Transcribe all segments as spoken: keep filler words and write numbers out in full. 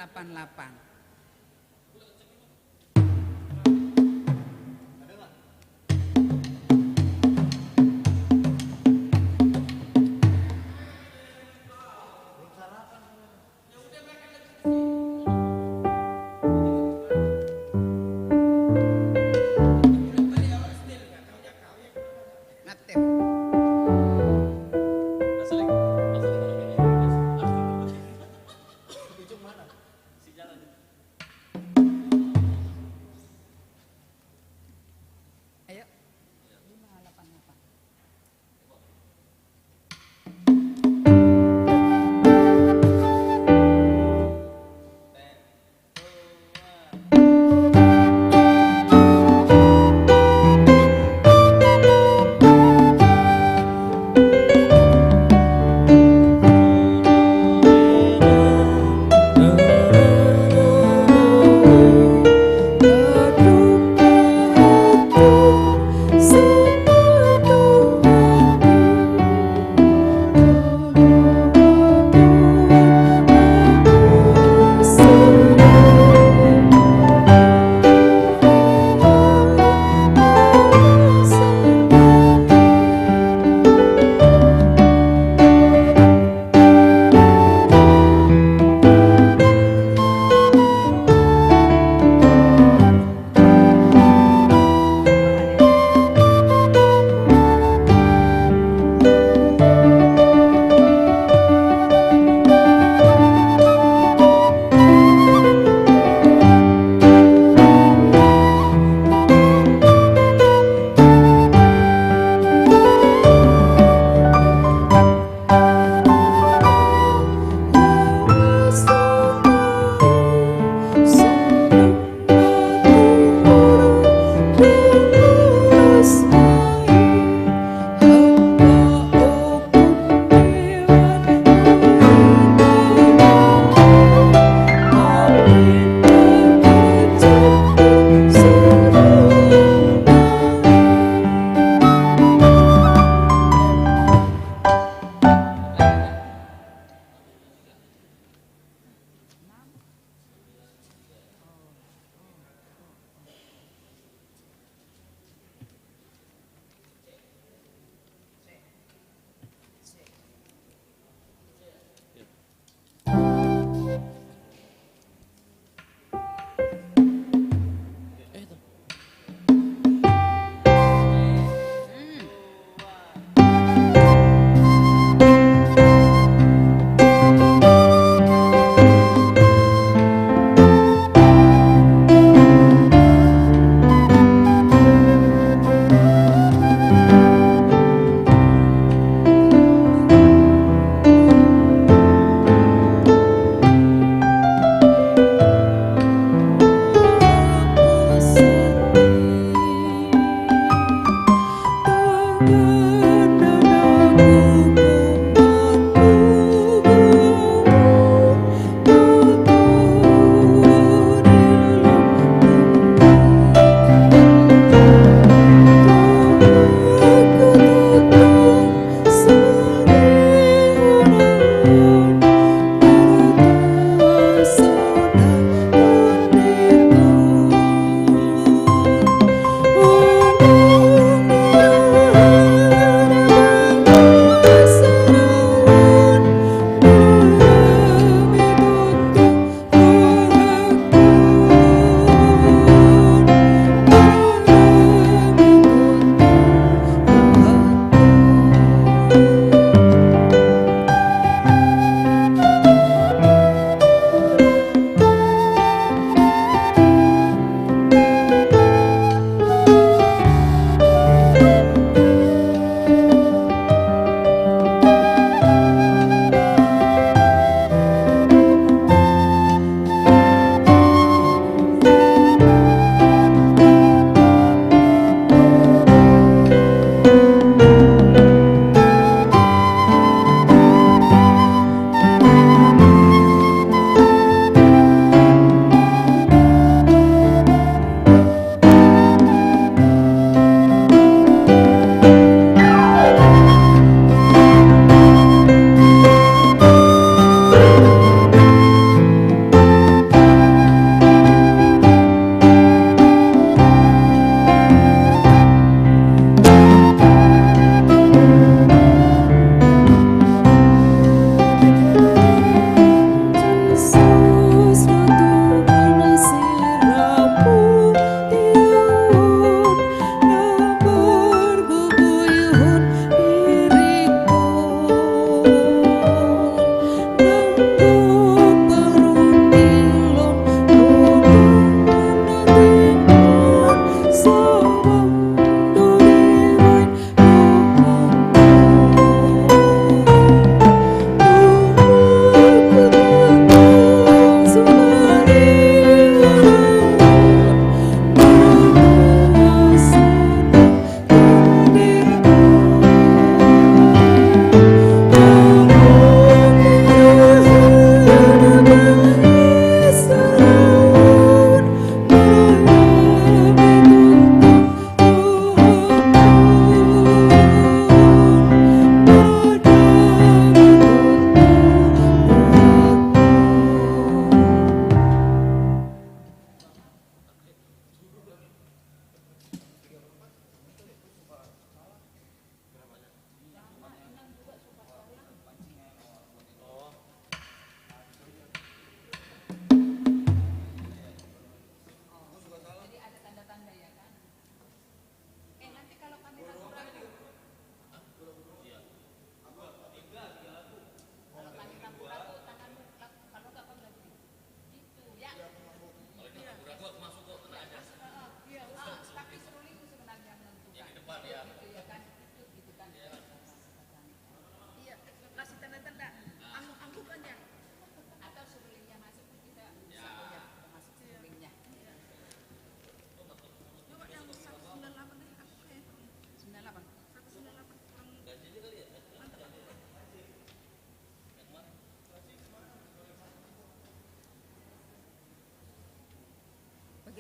Delapan delapan.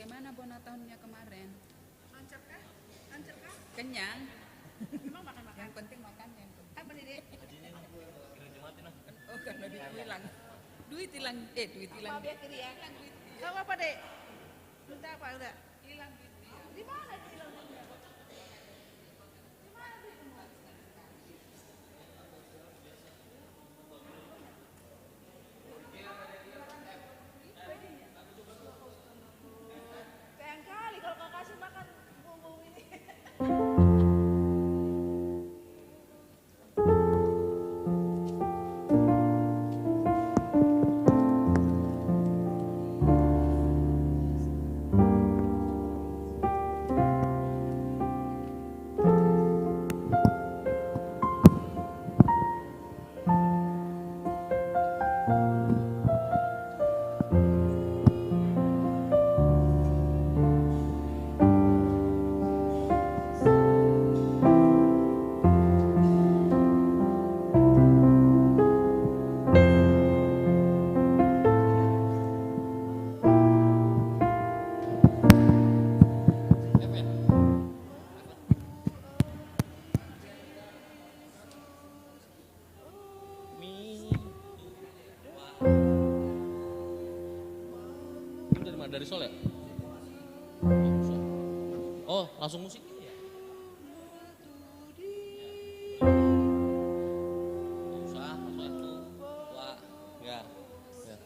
Gimana bona tahunnya kemarin? Lancar kah? Lancar kah? Kenyang. Memang makan-makan. Yang penting makan, yang penting. Apa nih, Dek? Oh, karena duit hilang. Duit hilang. Eh, duit hilang. Apa, Dek? Hilang duit. Kau apa, Dek? Minta apa, udah? Hilang duit. Di mana hilang duitnya? Sayang kali kalau kau kasih makan burung-burung ini. Mi. Ini dari mana? Dari Solo ya? Oh, langsung musik ini ya? Nggak usah, langsung satu, dua. Ya. Ya.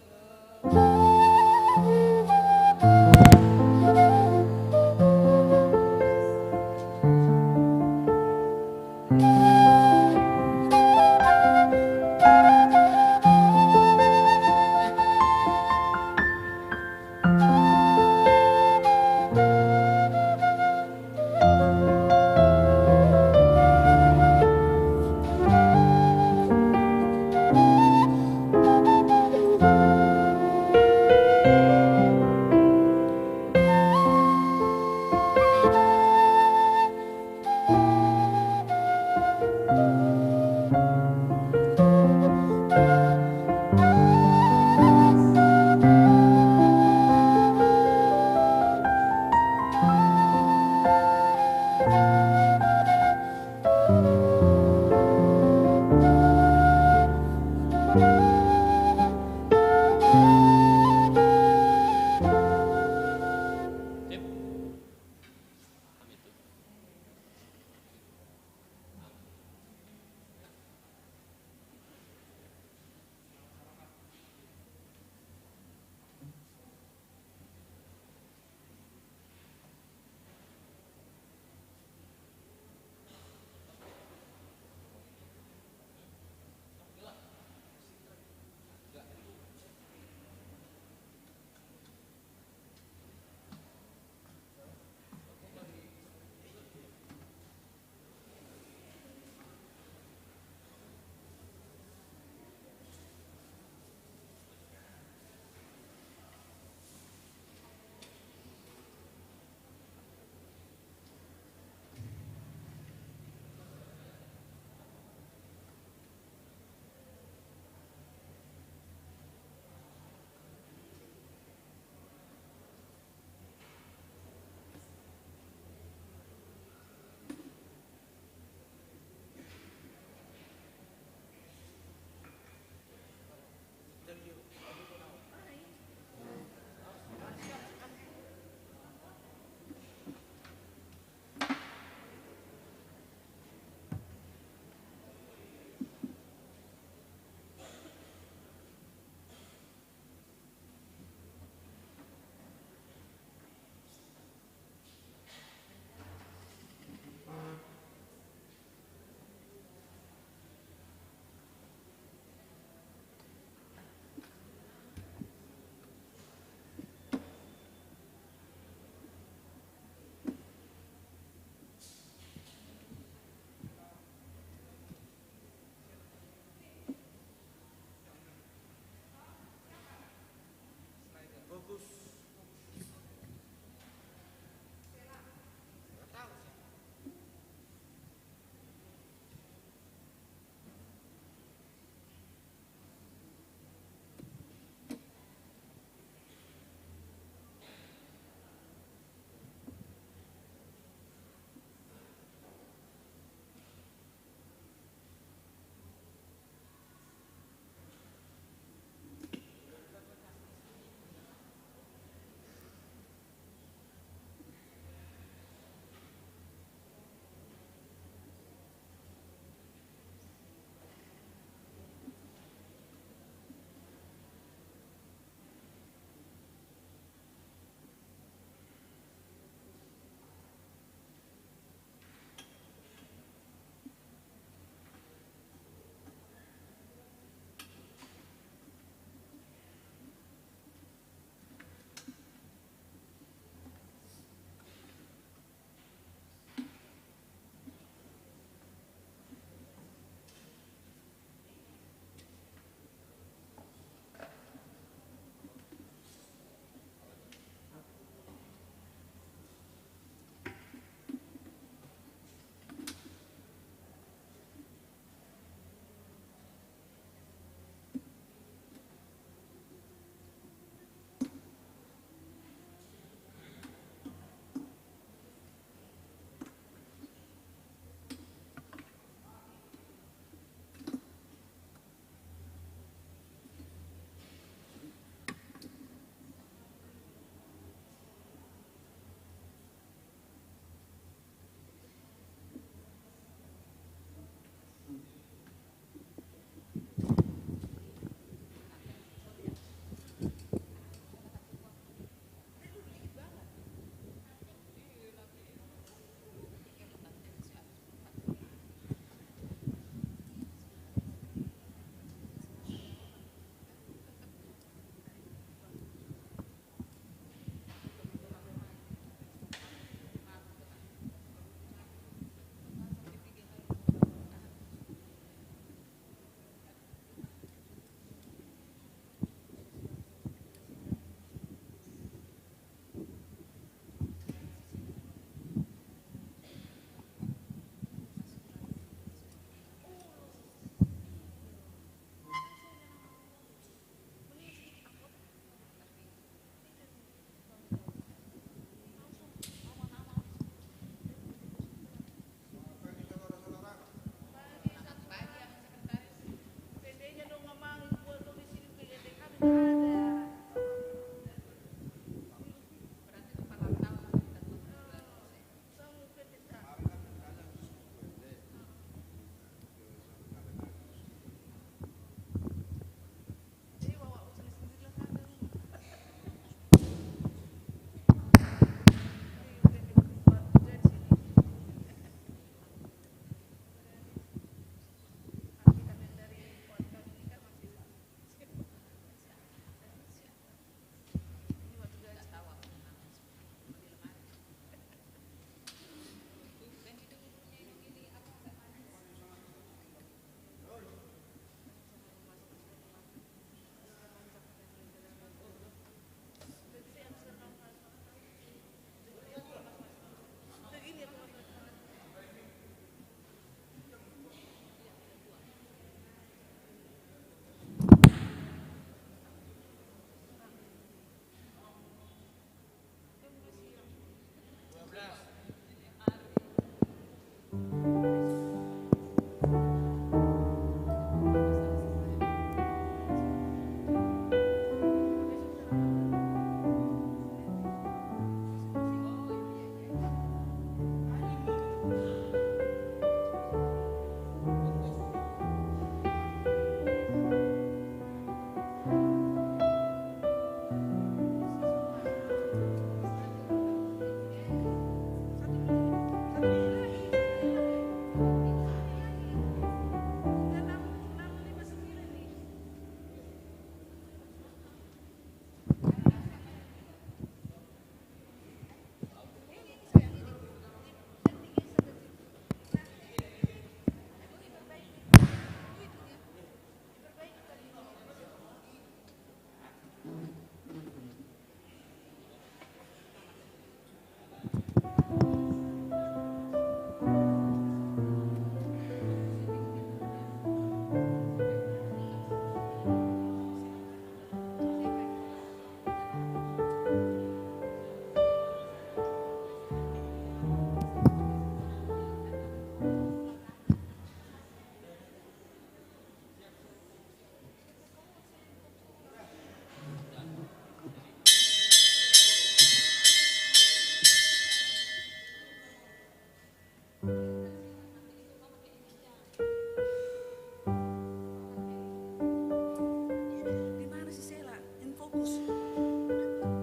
Di mana si Sela? Yang fokus.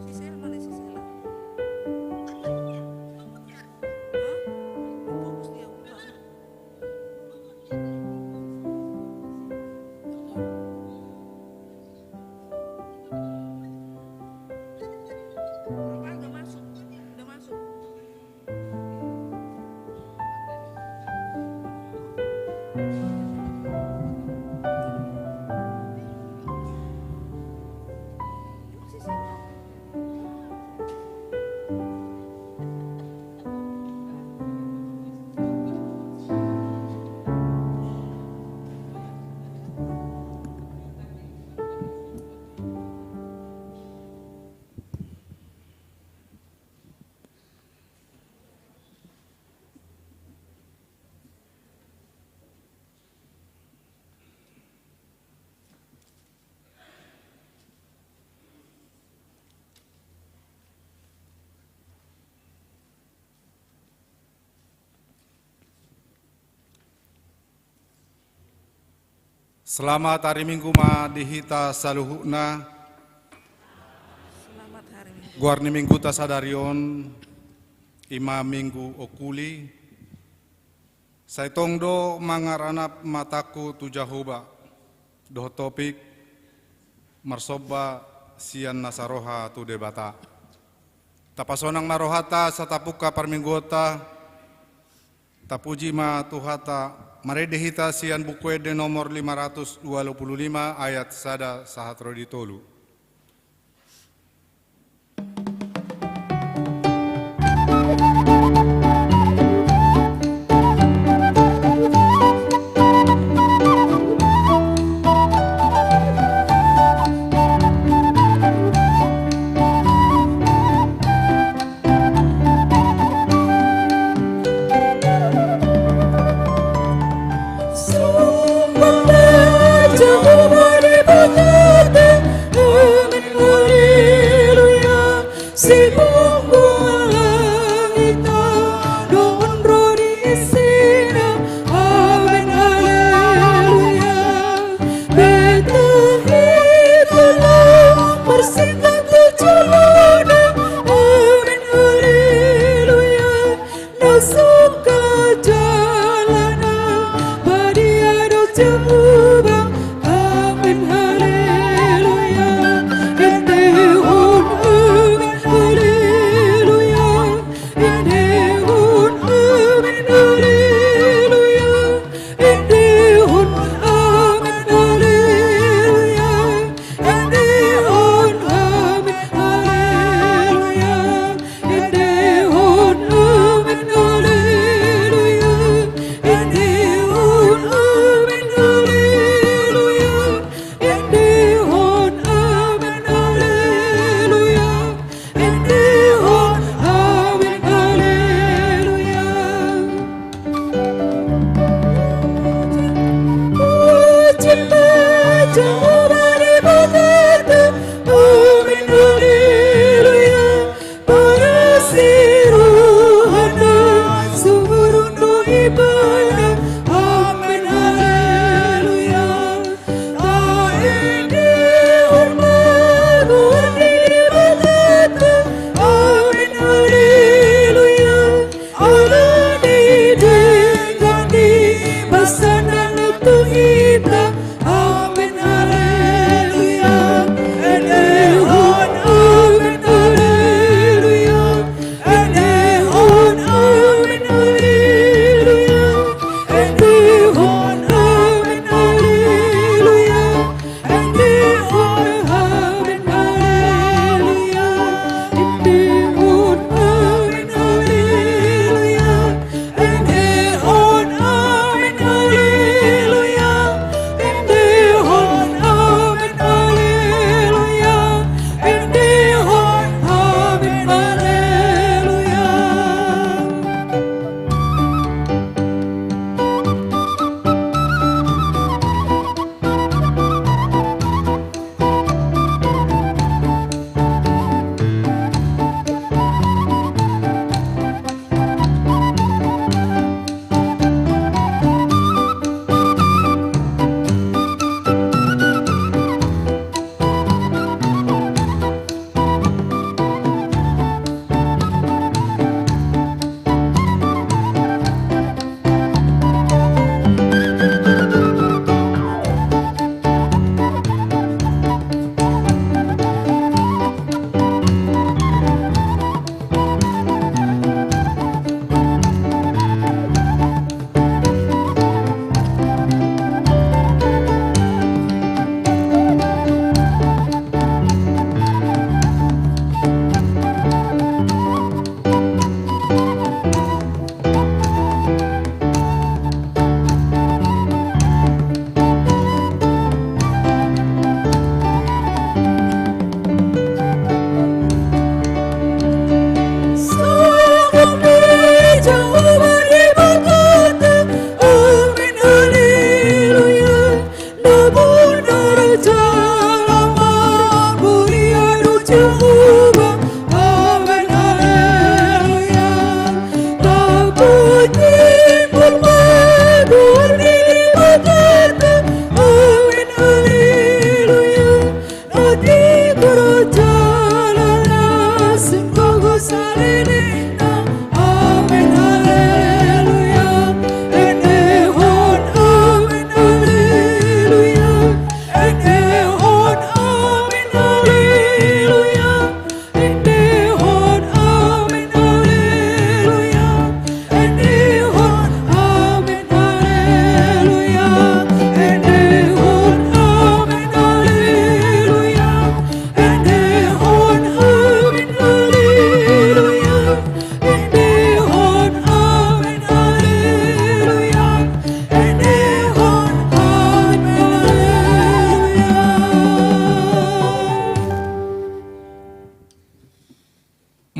Si Sela mana si Sela? Hah? Yang fokus dia, udah. Apa udah masuk? Udah masuk. Selamat hari Minggu ma di hita saluhutna. Selamat hari Minggu. Goar ni Mingguta sadari on, ima Minggu Okuli. Sai tong do mangaranap matangku tu Jahowa, dohot topik marsomba sian nasa roha tu Debata. Tapasonang ma rohanta, satapungka parmingguonta, tapuji ma Tuhanta, marende hita sian Buku Ende nomor lima ratus dua puluh lima ayat sada sahat ro di tolu.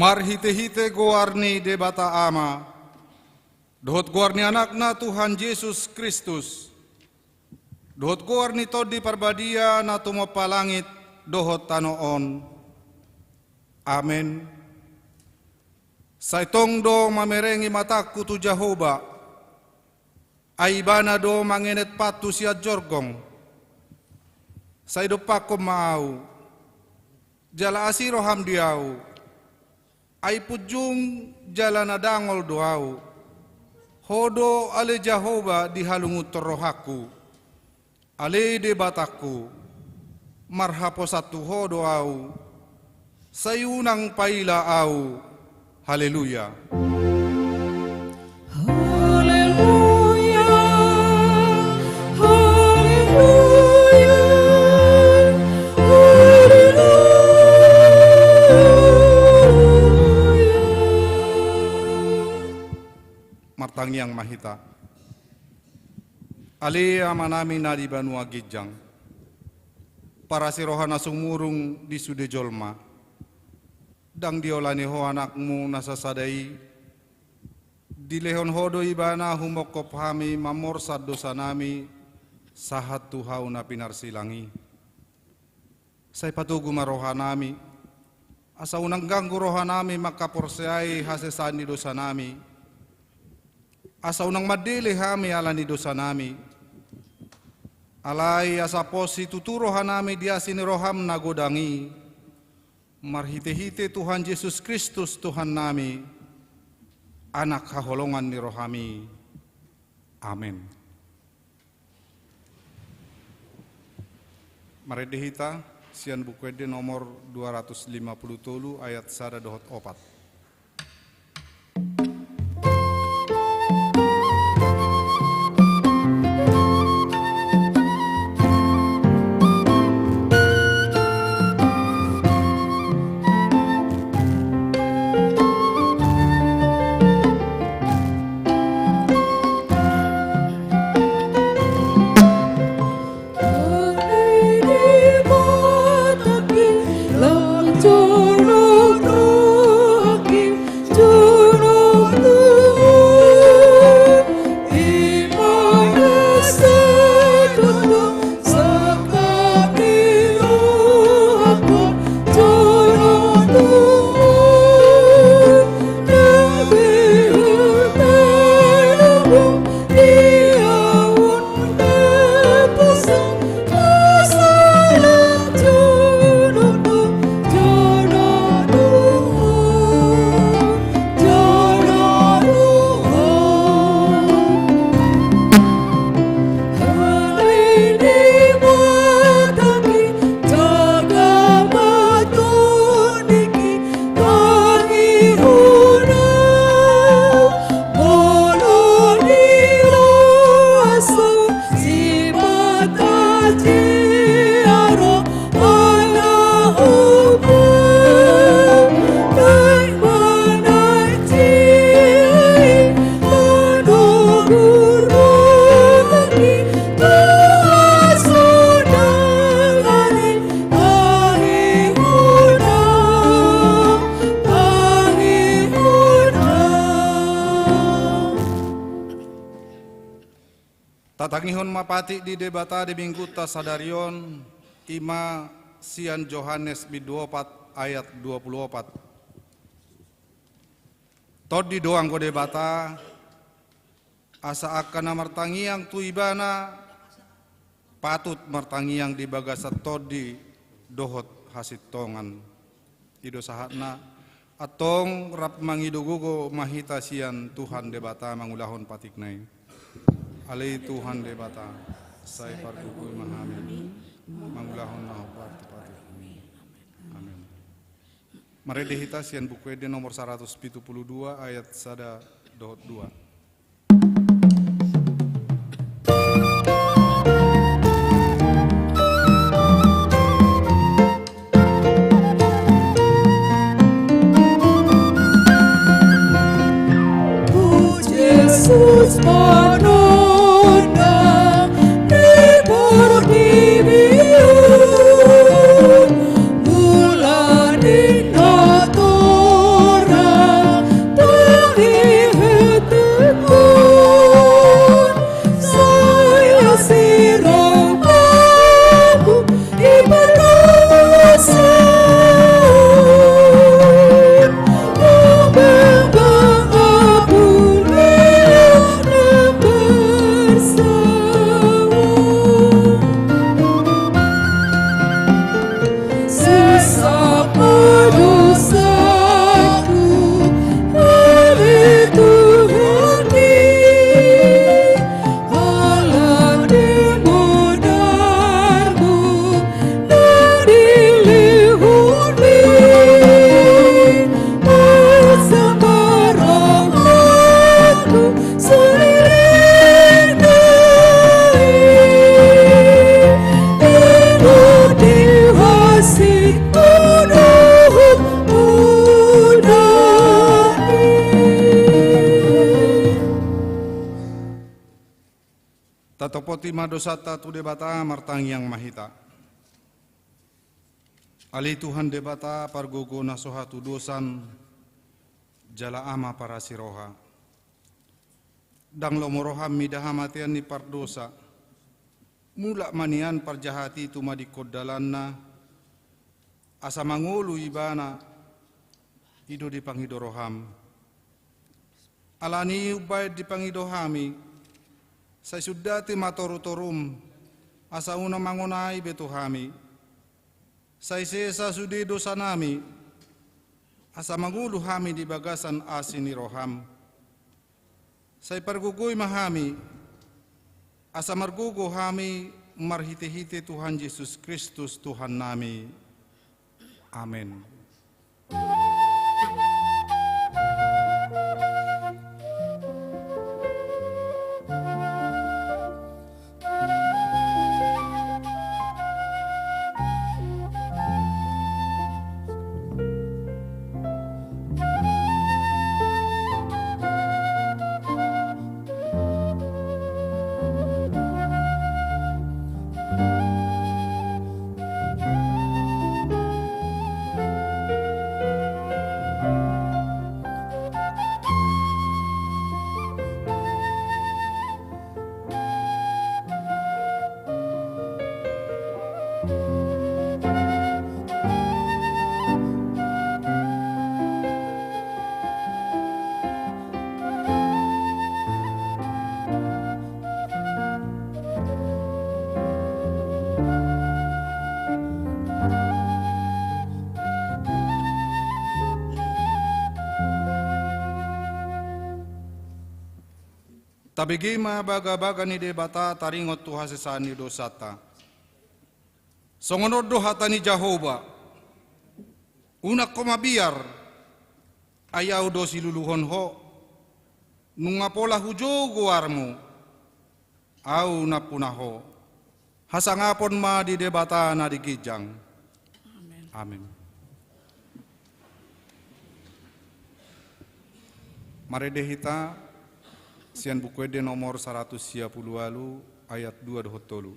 Marhite-hite goar ni Debata Ama, dohot goar ni Anakna Tuhan Jesus Kristus, dohot goar ni Tondi Parbadia na tumompa langit dohot tano on. Amen. Sai tong do mamereng i matangku tu Jahowa, ai Ibana do mangenet pathu sian jorgong. Sai dompakkon ma ahu, jala asi roham di ahu, ai punjung jala na dangol do ahu. Ho do ale Jahowa dihalungunhon rohangku, ale Debatangku, marhaposan tu Ho do ahu, sai unang paila ahu. Haleluya. Haleluya, haleluya, haleluya. Martangiang ma hita. Ale Amanami na di banua ginjang, parasi roha na sumurung di sude jolma, ndang diolani Ho Anakmu na sasada i, dilehon Ho do Ibana humongkop hami mamorsan dosanami sahat tu hau na pinarsilang i. Sai patogu ma rohanami, asa unang ganggu rohanami mangkaporseai hasesaan ni dosanami, asa unang mandele hami ala ni dosanami. Alai asa pos situtu rohanami di asi ni roham na godang i, marhite-hite Tuhan Jesus Kristus Tuhannami, Anak haholongan ni rohami. Amen. Marende hita sian Buku Ende nomor dua ratus lima puluh tolu, ayat sada dohot opat. Tatangihon ma patik ni Debata di Minggunta sadari on, i ma sian Johannes bindu opat ayat dua pulu opat. Tondi do anggo Debata, asa angka na martangiang tu Ibana patut martangiang di bagasan tondi dohot hasintongan. I do sahatna. Antong rap mangido gogo ma hita sian Tuhan Debata mangulahon patikna i. Ale Tuhan Debata, sai pargogoi ma hami mangulahon na hombar tu patikmi. Amen. Marende hita sian Buku Ende nomor saratus pitu pulu dua ayat sada dohot dua. Jesus manondang di portibi on, mula di na tor Topoti ma dosanta tu Debata, martangiang ma hita. Ale Tuhan Debata, pargogo na so hatudosan, jala Ama parasi roha. Ndang lomo roham mida hamatean ni pardosa. Mulak ma nian parjahat i tumadingkon dalanna, asa mangolu ibana, i do dipangido roham. Alani i umbaen dipangido hami, sai sundati ma torutorum, asa unang mangonai be tu hami. Sai sesa sude dosanami, asa mangolu hami di bagasan asi ni roham. Sai pargogoi ma hami, asa margogo hami marhitehite Tuhan Jesus Kristus Tuhannami. Amen. Tabege ma bagabaga ni Debata taringot tu hasesaan ni dosanta. Songon on do hata ni Jahowa: Unang ho mabiar, ai Ahu do siluluhon ho. Nunga pola hujou goarmu, Ahu nampuna ho. Hasangapon ma di Debata na di ginjang. Amen. Amen. Marende hita sian Buku Ende nomor saratus sia pulu ualu, ayat dua dohot tolu.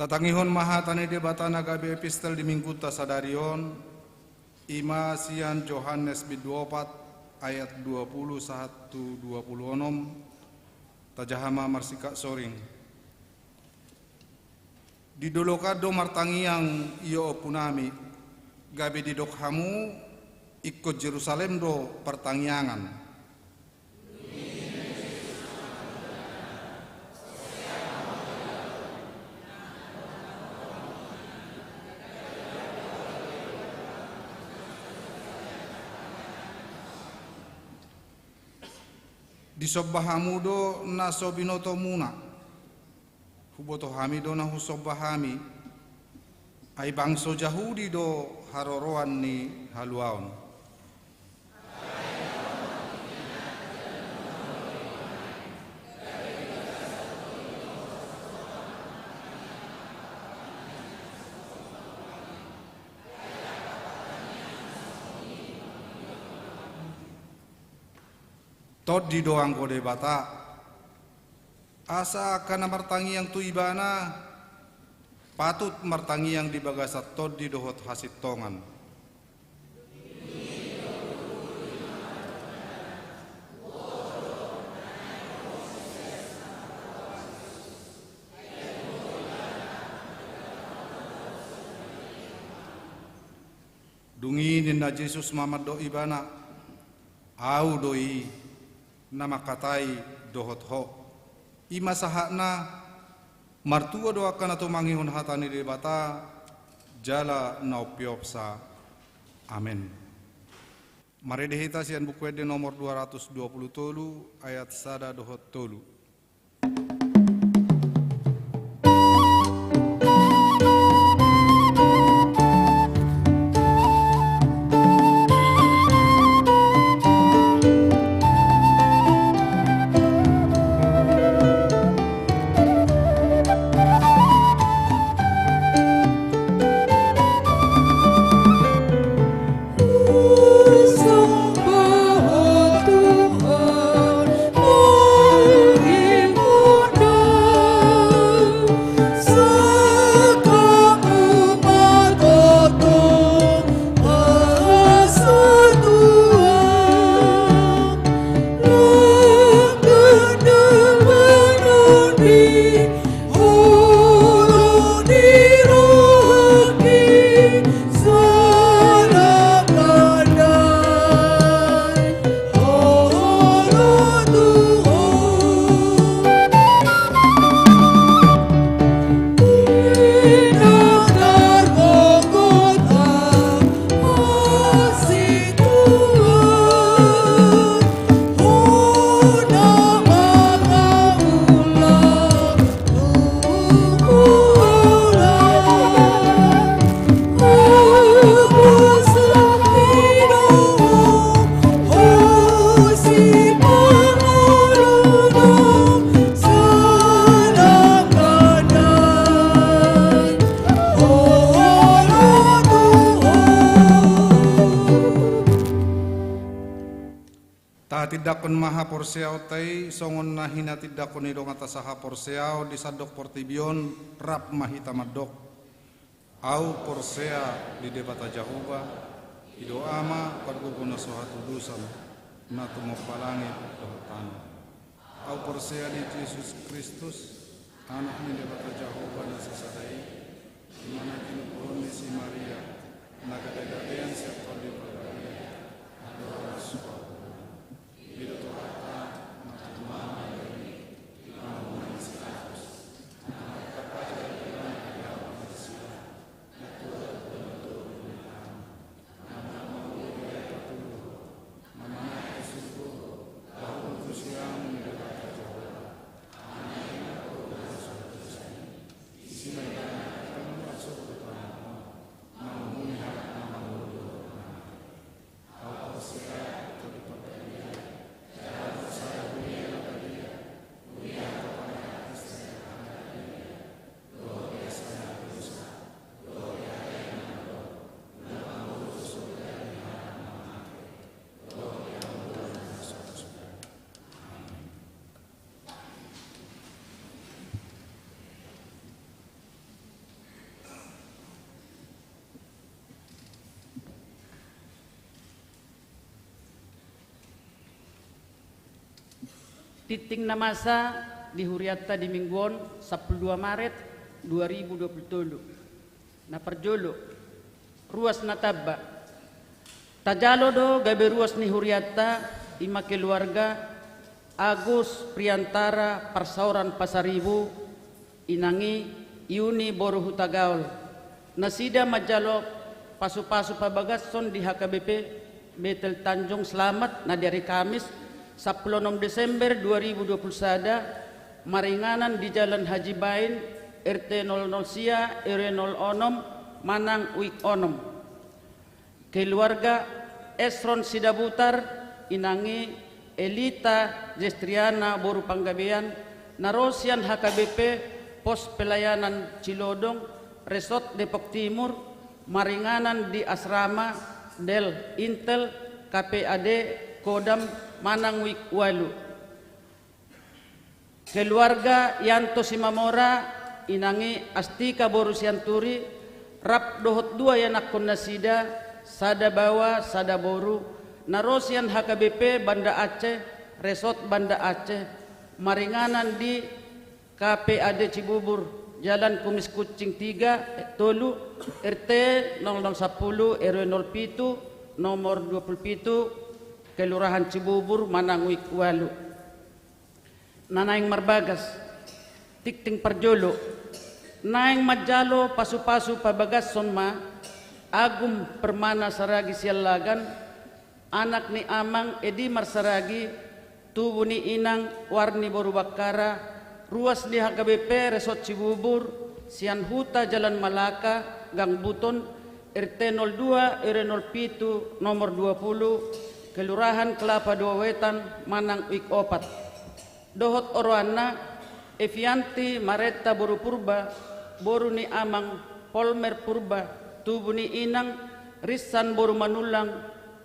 Tatangihon ma hata ni Debata na gabe epistel di minggunta sadari on, i ma sian Johannes bindu opat ayat dua pulu sahat tu dua pulu onom. Tajaha ma marsingkat soring. Di dolok an do martangiang ia ompunami, gabe didok hamu, ingkon Jerusalem do partangiangan. Disomba hamu do na so binotomuna. Huboto hami do na husomba hami, ai bangso Jahudi do haroroan ni haluaon. Tondi do anggo Debata, asa angka na martangiang tu Ibana patut martangiang di bagasan tondi dohot hasintongan. Dung i ninna Jesus ma mandok ibana: Ahu do i na mangkatai dohot ho. I ma sahatna. Martua do angka na tumangihon hata ni Debata jala na umpeopsa. Amen. Marende hita sian Buku Ende nomor dua ratus dua puluh tolu, ayat sada dohot tolu. Tahatindanghon ma haporseaonta i songon na hinatindanghon ni dongan ta sahaporseaon di sandok portibi on. Rap ma hita mandok: Ahu porsea di Debata Jahowa, i do Ama pargogo na so hatudosan, na tumompa langit dohot tano. Ahu porsea di Jesus Kristus, Anak ni Debata Jahowa na sasada i, i ma na tinubuhon ni si Maria, na gabe gabean sian Tondi Parbadia, andorang so Tingting na masa di hurianta di Minggu on, sampulu dua Maret dua ribu dua puluh tolu. Na parjolo, ruas na tamba. Tajalo do gabe ruas ni hurianta, i ma keluarga Agus Priantara Parsaoran Pasaribu, inang i Yuni boru Hutagaol. Nasida manjalo pasupasu pabagason di H K B P Betel Tanjung Selamat na di ari Kamis, sampulu onom Desember dua ribu dua puluh sada, maringanan di Jalan Haji Bain, R T nol nol sia, R W nol onom, Manang, Uik onom. Keluarga Esron Sidabutar, inang i Elita Jestriana boru Panggabean, na ro sian H K B P Pos Pelayanan Cilodong, Resort Depok Timur, maringanan di asrama Del Intel K P A D Kodam manang Wik ualu. Keluarga Yanto Simamora, inang i Astika boru Sianturi, rap dohot dua ianakhon nasida, sada baoa, sada boru, na ro sian H K B P Banda Aceh, Resort Banda Aceh, maringanan di K P A D Cibubur, Jalan Kumis Kucing tiga, eh, tolu, R T nol nol sampulu, R W nol pitu, nomor dua pulu pitu, Kelurahan Cibubur, manang Wik ualu. Na naeng marbagas, tingting parjolo. Naeng manjalo pasu-pasu pabagashon ma Agung Permana Saragi Siallagan, anak ni Amang Edi Marsaragi, tubu ni Inang Warni boru Bakkara, ruas ni H K B P Resort Cibubur, sian Huta Jalan Malaka, Gang Buton, R T nol dua, R W nol pitu, nomor dua pulu, Kelurahan Kelapa Dua Wetan, manang Wik opat. Dohot oroanna, Evianti Maretta boru Purba, boru ni Amang Polmer Purba, tubu ni Inang Rinsan boru Manullang,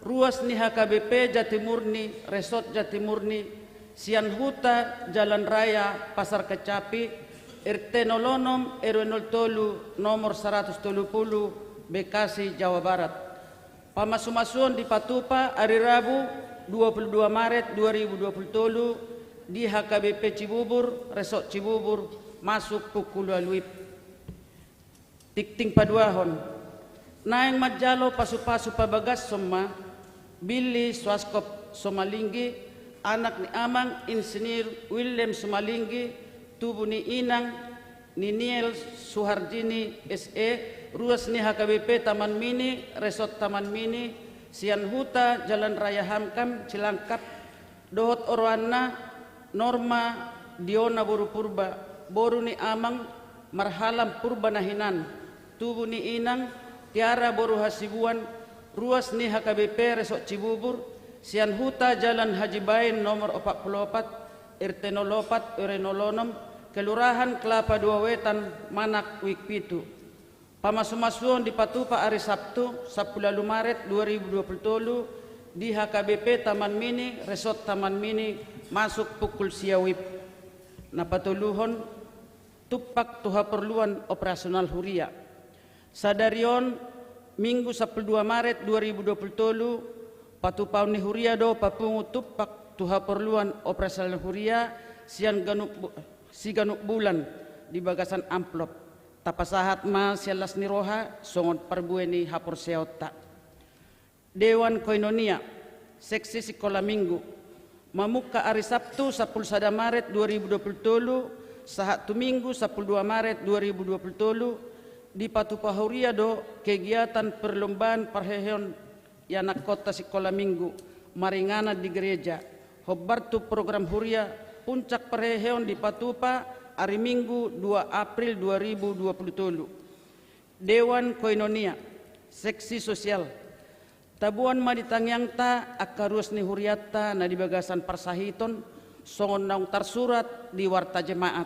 ruas ni H K B P Jatimurni, Resort Jatimurni, sian Huta Jalan Raya Pasar Kecapi, R T nol onom, R W nol tolu, nomor saratus tolu pulu, Bekasi, Jawa Barat. Pamasu-masuon dipatupa ari Rabu, dua pulu dua Maret dua ribu dua pulu tolu, di H K B P Cibubur, Resort Cibubur, masuk pukul ualu WIB. Tingting paduahon. Naeng manjalo pasu-pasu pabagashon ma Billy Swaskop Somalinggi, anak ni Amang Insinyur Willem Somalinggi, tubu ni Inang Niniel Suhardini S E, ruas ni H K B P Taman Mini, Resort Taman Mini, sian Huta Jalan Raya Hamkam, Cilangkap, dohot oroanna Norma Diona boru Purba, boru ni Amang Marhalam Purba na hinan, tubu ni Inang Tiara boru Hasibuan, ruas ni H K B P Resort Cibubur, sian Huta Jalan Haji Baen nomor opat pulu opat, R T nol opat, R W nol onom, Kelurahan Kelapa Dua Wetan, manang Wik pitu. Pamasu-masuon dipatupa ari Sabtu, sampulu ualu Maret dua ribu dua pulu tolu, di H K B P Taman Mini, Resort Taman Mini, masuk pukul sia WIB. Na patoluhon, tumpak tu haporluan operasional huria. Sadari on, Minggu sampulu dua Maret dua ribu dua pulu tolu, patupaon ni huria do papungu tumpak tu haporluan operasional huria sian ganup bu-, siganup bulan di bagasan amplop. Tapasahat ma sian las ni roha songon parbue ni haporseaonta. Dewan Koinonia, seksi sikola minggu. Mamungka ari Sabtu sampulu sada Maret dua ribu dua pulu tolu, sahat tu Minggu sampulu dua Maret dua ribu dua pulu tolu, dipatupa huria do kegiatan perlombaan parheheon ianakhonta sikola minggu maringanan di gereja. Hombar tu program huria, puncak parheheon dipatupa ari Minggu dua April dua ribu dua pulu tolu. Dewan Koinonia, seksi sosial. Taboan ma di tangiangta angka ruas ni hurianta na di bagasan parsahiton, songon naung tarsurat di warta jemaat.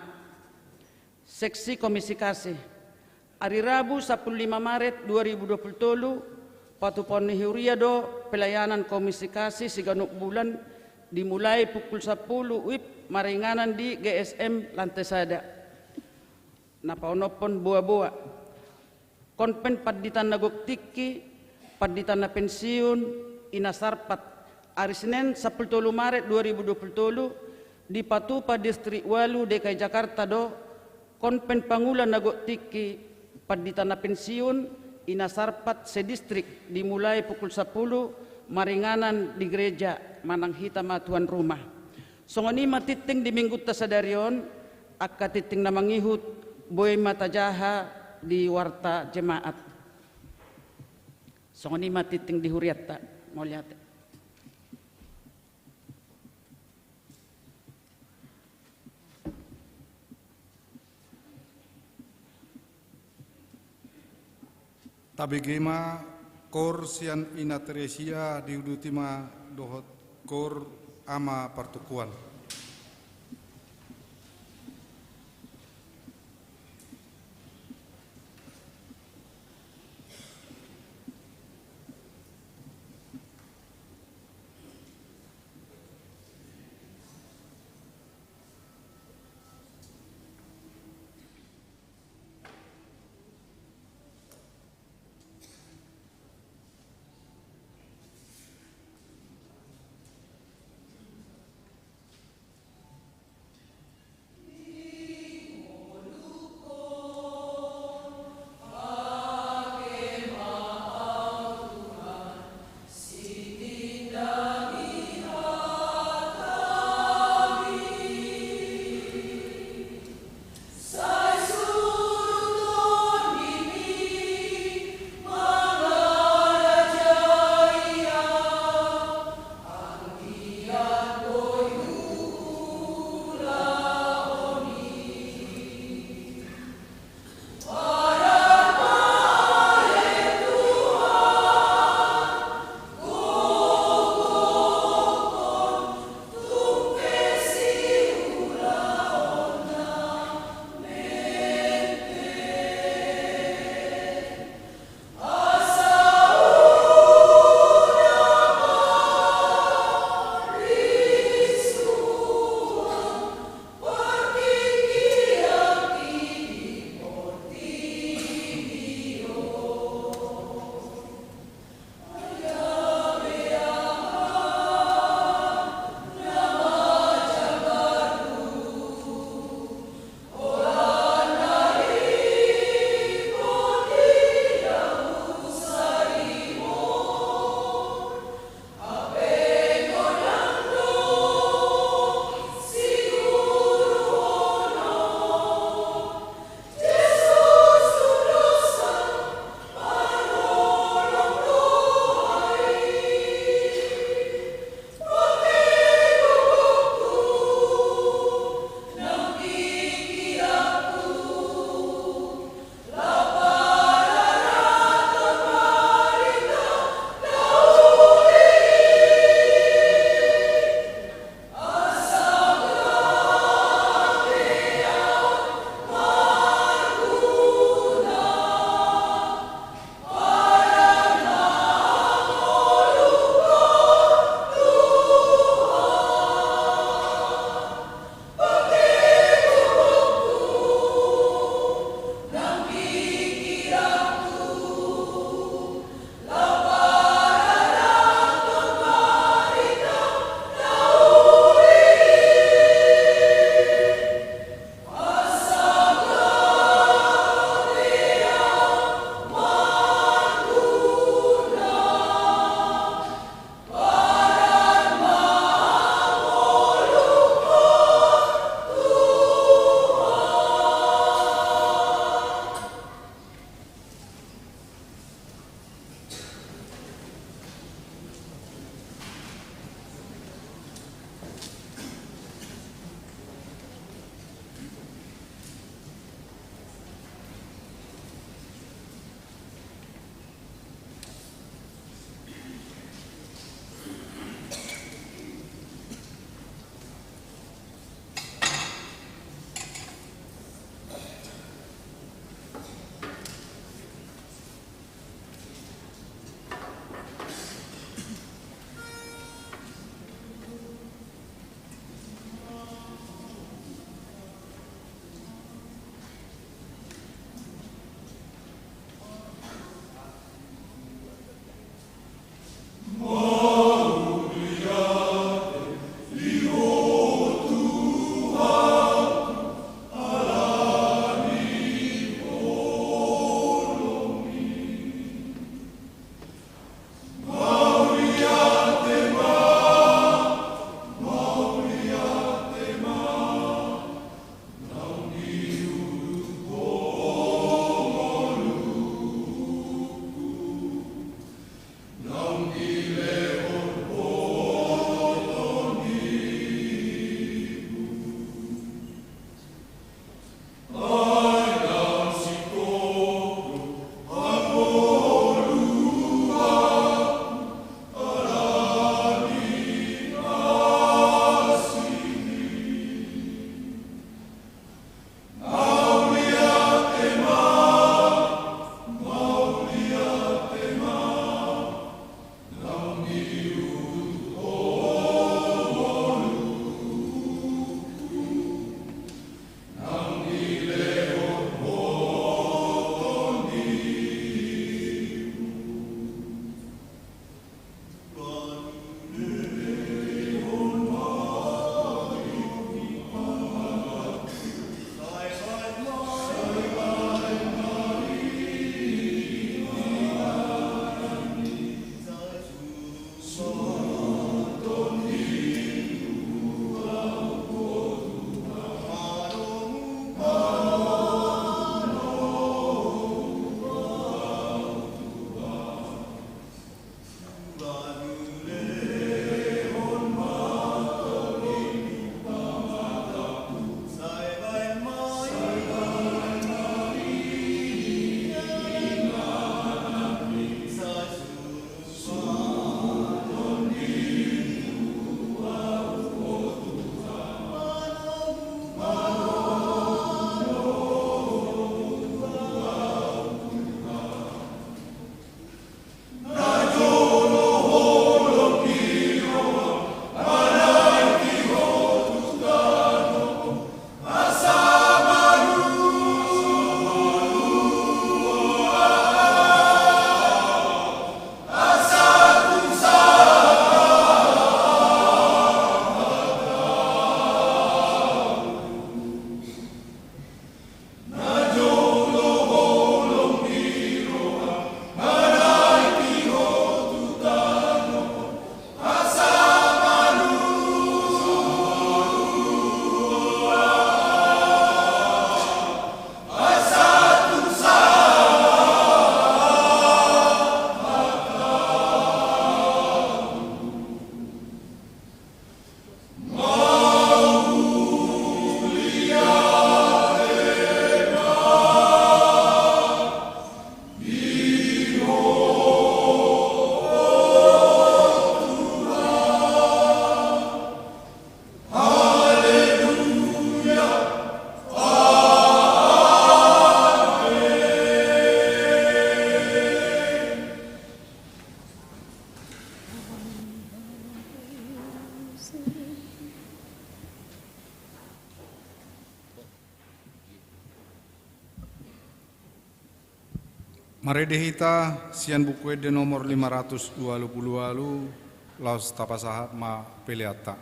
Seksi komunikasi. Ari Rabu sampulu lima Maret dua ribu dua pulu tolu, patupaon ni huria do pelayanan komunikasi siganup bulan, dimulai pukul sampulu WIB maringanan di G S M lantai sada. Na paonomhon boa-boa. Konven pandita na gok tingki, pandita na pensiun, i na sarpat, ari Senen sampulu tolu Maret dua ribu dua pulu tolu, dipatupa Distrik ualu D K I Jakarta do, konven pangula na gok tingki, pandita na pensiun, i na sarpat sedistrik, dimulai pukul sampulu, maringanan di gereja, manang hita ma tuan rumah. Songon i ma tingting di minggunta sadari on, angka tingting na mangihut, boi ma tajaha di warta jemaat. Songon i ma tingting di hurianta, mauliate. Tabege ma koor sian Ina Teresia, diuduti ma dohot koor Ama Partukuan. Marende hita sian Buku Ende nomor lima ratus ualu pulu ualu, laos tapasahat ma peleanta.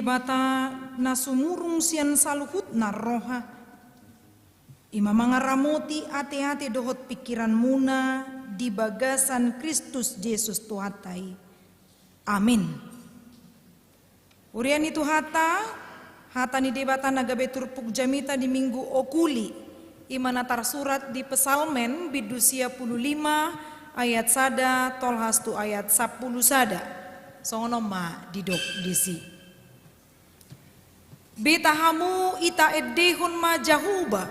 Debata na sumurung sian saluhutna roha, i ma mangaramoti ateate dohot pingkiranmuna di bagasan Kristus Jesus Tuhanta i. Amin. Huria ni Tuhanta, hata ni Debata na gabe turpuk jamita di Minggu Okuli, i ma na tarsurat di Psalmen bindu sia pulu lima ayat sada tolhas tu ayat sampulu sada. Songon on ma didok disi. Beta hamu, itaendehon ma Jahowa,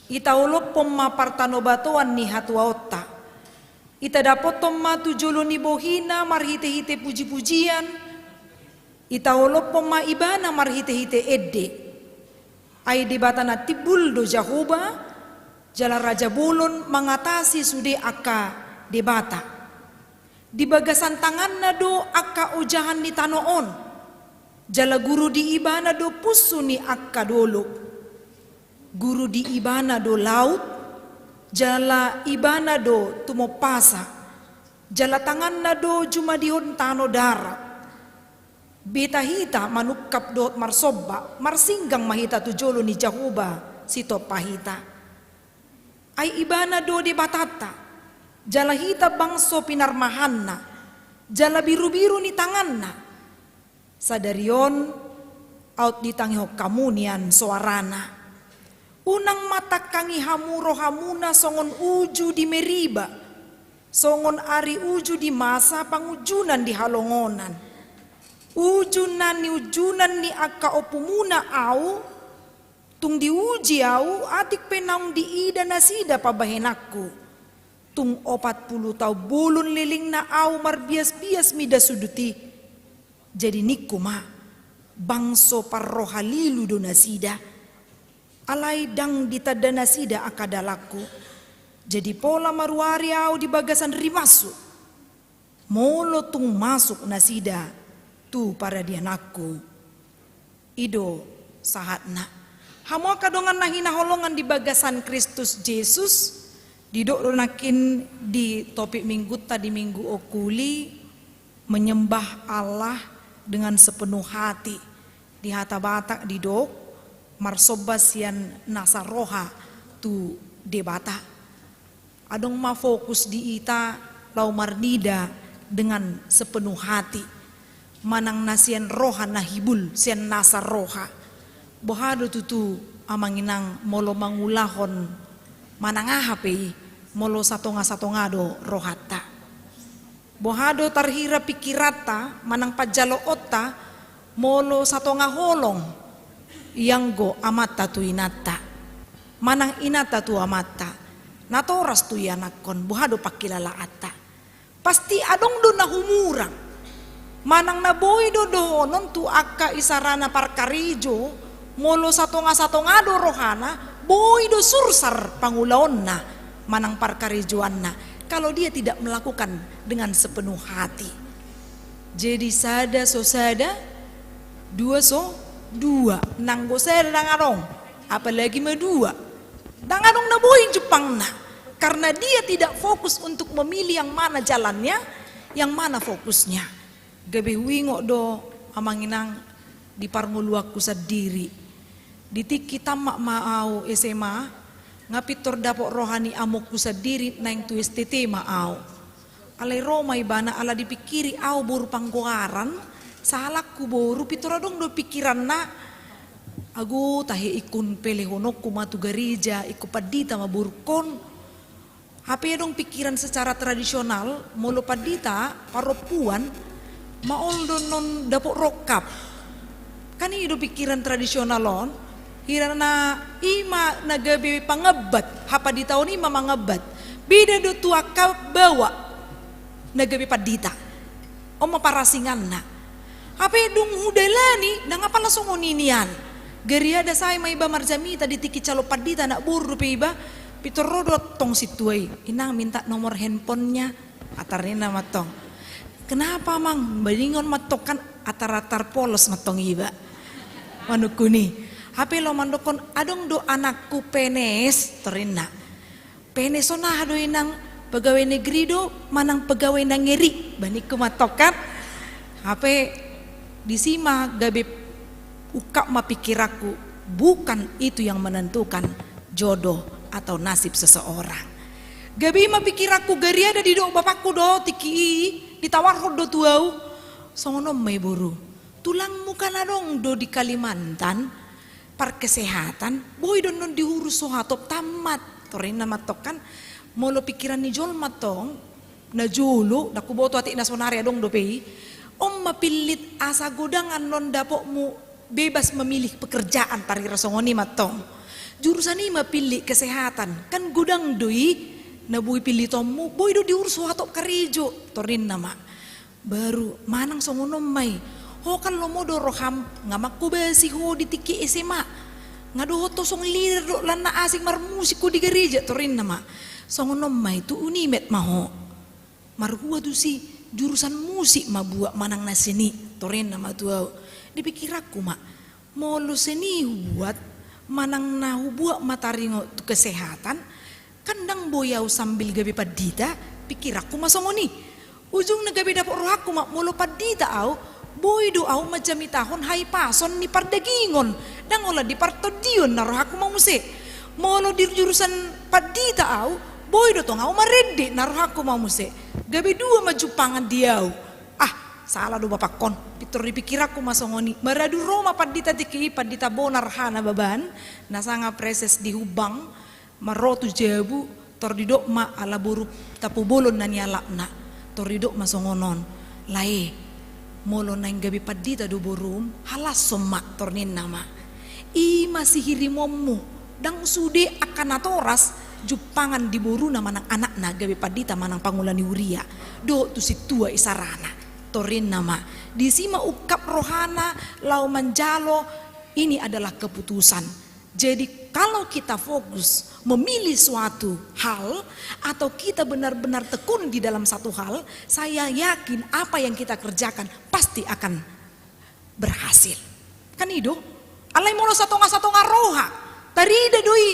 itaolophon ma partanobatoan ni hatuaonta. Itadophon ma tu jolo ni bohina marhitehite pujipujian, itaolophon ma ibana marhitehite ende. Ai Debata na timbul do Jahowa, jala raja bolon mangatasi sude angka debata. Di bagasan tanganna do angka ojahan ni tano on, jala guru di ibana do punsu ni angka dolok. Guru di ibana do laut, jala ibana do tumompasa, jala tanganna do jumadihon tano darat. Beta hita manungkap dohot marsomba, marsinggang ma hita tu jolo ni Jahowa sitompa hita. Ai ibana do Debatanta, jala hita bangso pinarmahanna, jala birubiru ni tanganna. Sadari on, aut ditangihon hamu nian soarana. Unang ma tangkangi hamu rohamuna songon uju di Meriba, songon ari uju di Masa pangunjunan di halongonan. Uju na niunjunan ni angka ompumuna ahu, tung diuji ahu, atik pe naung diida nasida pambahenanku. Tung opat pulu taon bolon lelengna ahu marbiasbias mida sudut i. Jadi ningku ma, bangso parroha lilu do nasida. Alai ndang ditanda nasida angka dalanku. Jadi pola ma ruari ahu di bagasan rimasu, molo tung masuk nasida tu paradiananku. I do sahatna. Hamu angka dongan na hinaholongan di bagasan Kristus Jesus, didok do nangkin di topik minggunta di Minggu Okuli, menyembah Allah dengan sepenuh hati. Di hata Batak didok, marsomba sian nasa roha tu Debata. Adong ma fokus di hita laho marnida dengan sepenuh hati, manang na sian roha na hibul, sian nasa roha. Boha do tutu, amang inang, molo mangulahon manang aha pe i, molo satonga-satonga do rohanta? Boha do tarhira pingkiranta manang panjaloonta molo satonga holong ianggo amanta tu inanta, manang inanta tu amanta, natoras tu ianakhon? Boha do pangkilalaanta? Pasti adong do na humurang. Manang na boi do dohonon tu angka isarana parkarejo, molo satonga-satonga do rohana, boi do sursar pangulaonna manang parkarejoanna, kalau dia tidak melakukan dengan sepenuh hati. Jadi sada so sada, dua so dua. Nanggo sada ndang adong, apalagi ma dua. Ndang adong na boi jumpangna, karena dia tidak fokus untuk memilih yang mana jalannya, yang mana fokusnya. Gabe huingot do, amang inang, di parngoluanku sandiri. Di tingki tamat ma ahu S M A, nga pintor dapot roha ni amongku sandiri, naeng tu S T T ma ahu. Alai ro ma ibana, ala dipingkiri ahu boru Panggoaran, sahalakku boru, pintor adong do pingkiranna. Ago tahe, ingkon pelehononku ma tu gareja, ingkon pandita ma borungkon. Hape adong pingkiran secara tradisional, molo pandita parompuan, maol do non dapot rongkap. Kan i do pingkiran tradisional on, hirana i ma na gabe pangambat, hapanditaon i ma mangambat. Beda do tu angka baoa na gabe pandita. On ma parasinganna. Hape dung hudalani, ndang apala songon i nian. Gariada sae ma iba marjamita di tingki calon pandita, anak boru dope iba, pintor ro do tong sintua i. Inang, minta nomor handphonenya, atar ninna mantong. Kenapa, Mang? Baringon mantong, kan atar-atar polos mantong iba. Manungkun i. Hape laho mandokkon, adong do anakku P N S, tor ninna. P N S on aha do, Inang? Pegawai negeri do manang pegawai nangeri? Ba ningku mantong kan. Hape disi ma gabe Ungkap ma pikiranku, bukan itu yang menentukan jodoh atau nasib seseorang. Gabe i ma pikiranku, gariada didok bapakku do tingki i, ditawarhon do tu au. Songon on ma i boru. Tulangmu kan adong do di Kalimantan, parkesehatan, boi do annon diurus ho hatop tamat. Tor ninna ma antong kan, molo pikiran ni jolma antong, na jolo, ndang huboto atik na saonari adong dope i. On ma pillit asa godang annon dapotmu, bebas memilih pekerjaan, tarira songon i ma antong. Jurusan i ma pillit, kesehatan, kan godang do i na boi pillitonmu, boi do diurus ho hatop karejo, tor ninna ma. Baru manang songon on ma i. Ho kan lomo do roham, nga manghobasi ho di tingki S M A. Nga dohot ho songon leader do, lan na asing marmusik ho di gareja, tor ninna ma. Songon on ma i, tu Unimed ma ho. Marhua tusi, jurusan musik ma buat manang na seni, tor ninna ma tu au. Di pikiranku ma, molo seni hubuat, manang na hubuat ma taringot tu kesehatan, kan ndang boi au sambil gabe pandita, pikiranku ma songon i. Ujungna gabe dapot rohangku ma, molo pandita au, boi do au manjamitahon hahipason ni pardagingon, ndang holan di partondion, na rohangku ma muse. Molo di jurusan pandita au, boi do tong au marende, na rohangku ma muse. Gabe dua ma jumpangan di au. Ah, sala do bapakkon, pintor di pikiranku ma songon i. Maradu ro ma pandita tingki i, Pandita Bonar Hanababan, na sanga preses di Humbang, ma ro tu jabu, tor didok ma ala boru Tapobolon na nialapna, tor didok ma songon on. Lae, molo naeng gabe pandita do borum, halashon ma, tor ninna ma. I ma sihirimonmu, ndang sude angka natoras jumpangan di boruna manang anakna gabe pandita manang pangula ni huria, dohot tu sintua isarana, tor ninna ma. Disi ma ungkap rohana laho manjalo, ini adalah keputusan. Jadi, kalau kita fokus memilih suatu hal atau kita benar-benar tekun di dalam satu hal, saya yakin apa yang kita kerjakan pasti akan berhasil. Kan i do? Alai molo satonga-satonga roha, tarida do i,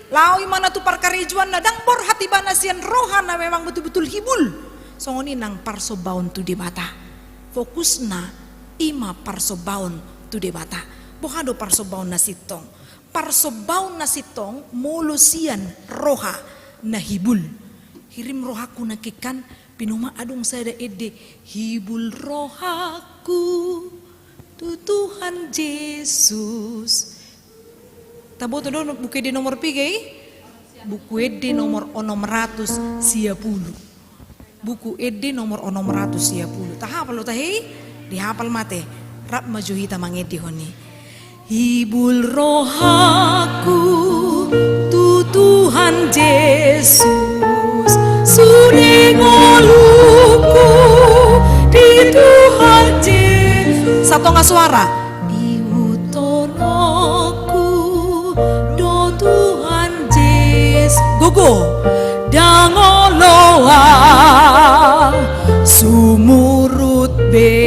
laho imana tu parkarejoanna, ndang borhat ibana sian roha na memang betul-betul hibul. Songon i nang parsombaon tu Debata. Fokusna i ma parsombaon tu Debata. Boha do parsombaon na sintong? Parsombaon na sintong molo sian roha na hibul. Hirim rohangku nangkin kan, pinompa adong sada ende, hibul rohangku tu Tuhan Jesus. Taboto do buku ende nomor piga i? Buku ende nomor onom ratus sia pulu. Buku ende nomor onom ratus sia pulu. Tahapal do tahe i? Dihapal ma ate. Rap ma jo hita mangendehon i. Hibul rohangku tu Tuhan Jesus, sude ngolungku di Tuhan Jesus. Satonga suara. Ihuthononku do Tuhan Jesus. Gogo. Ndang olo au sumurut be.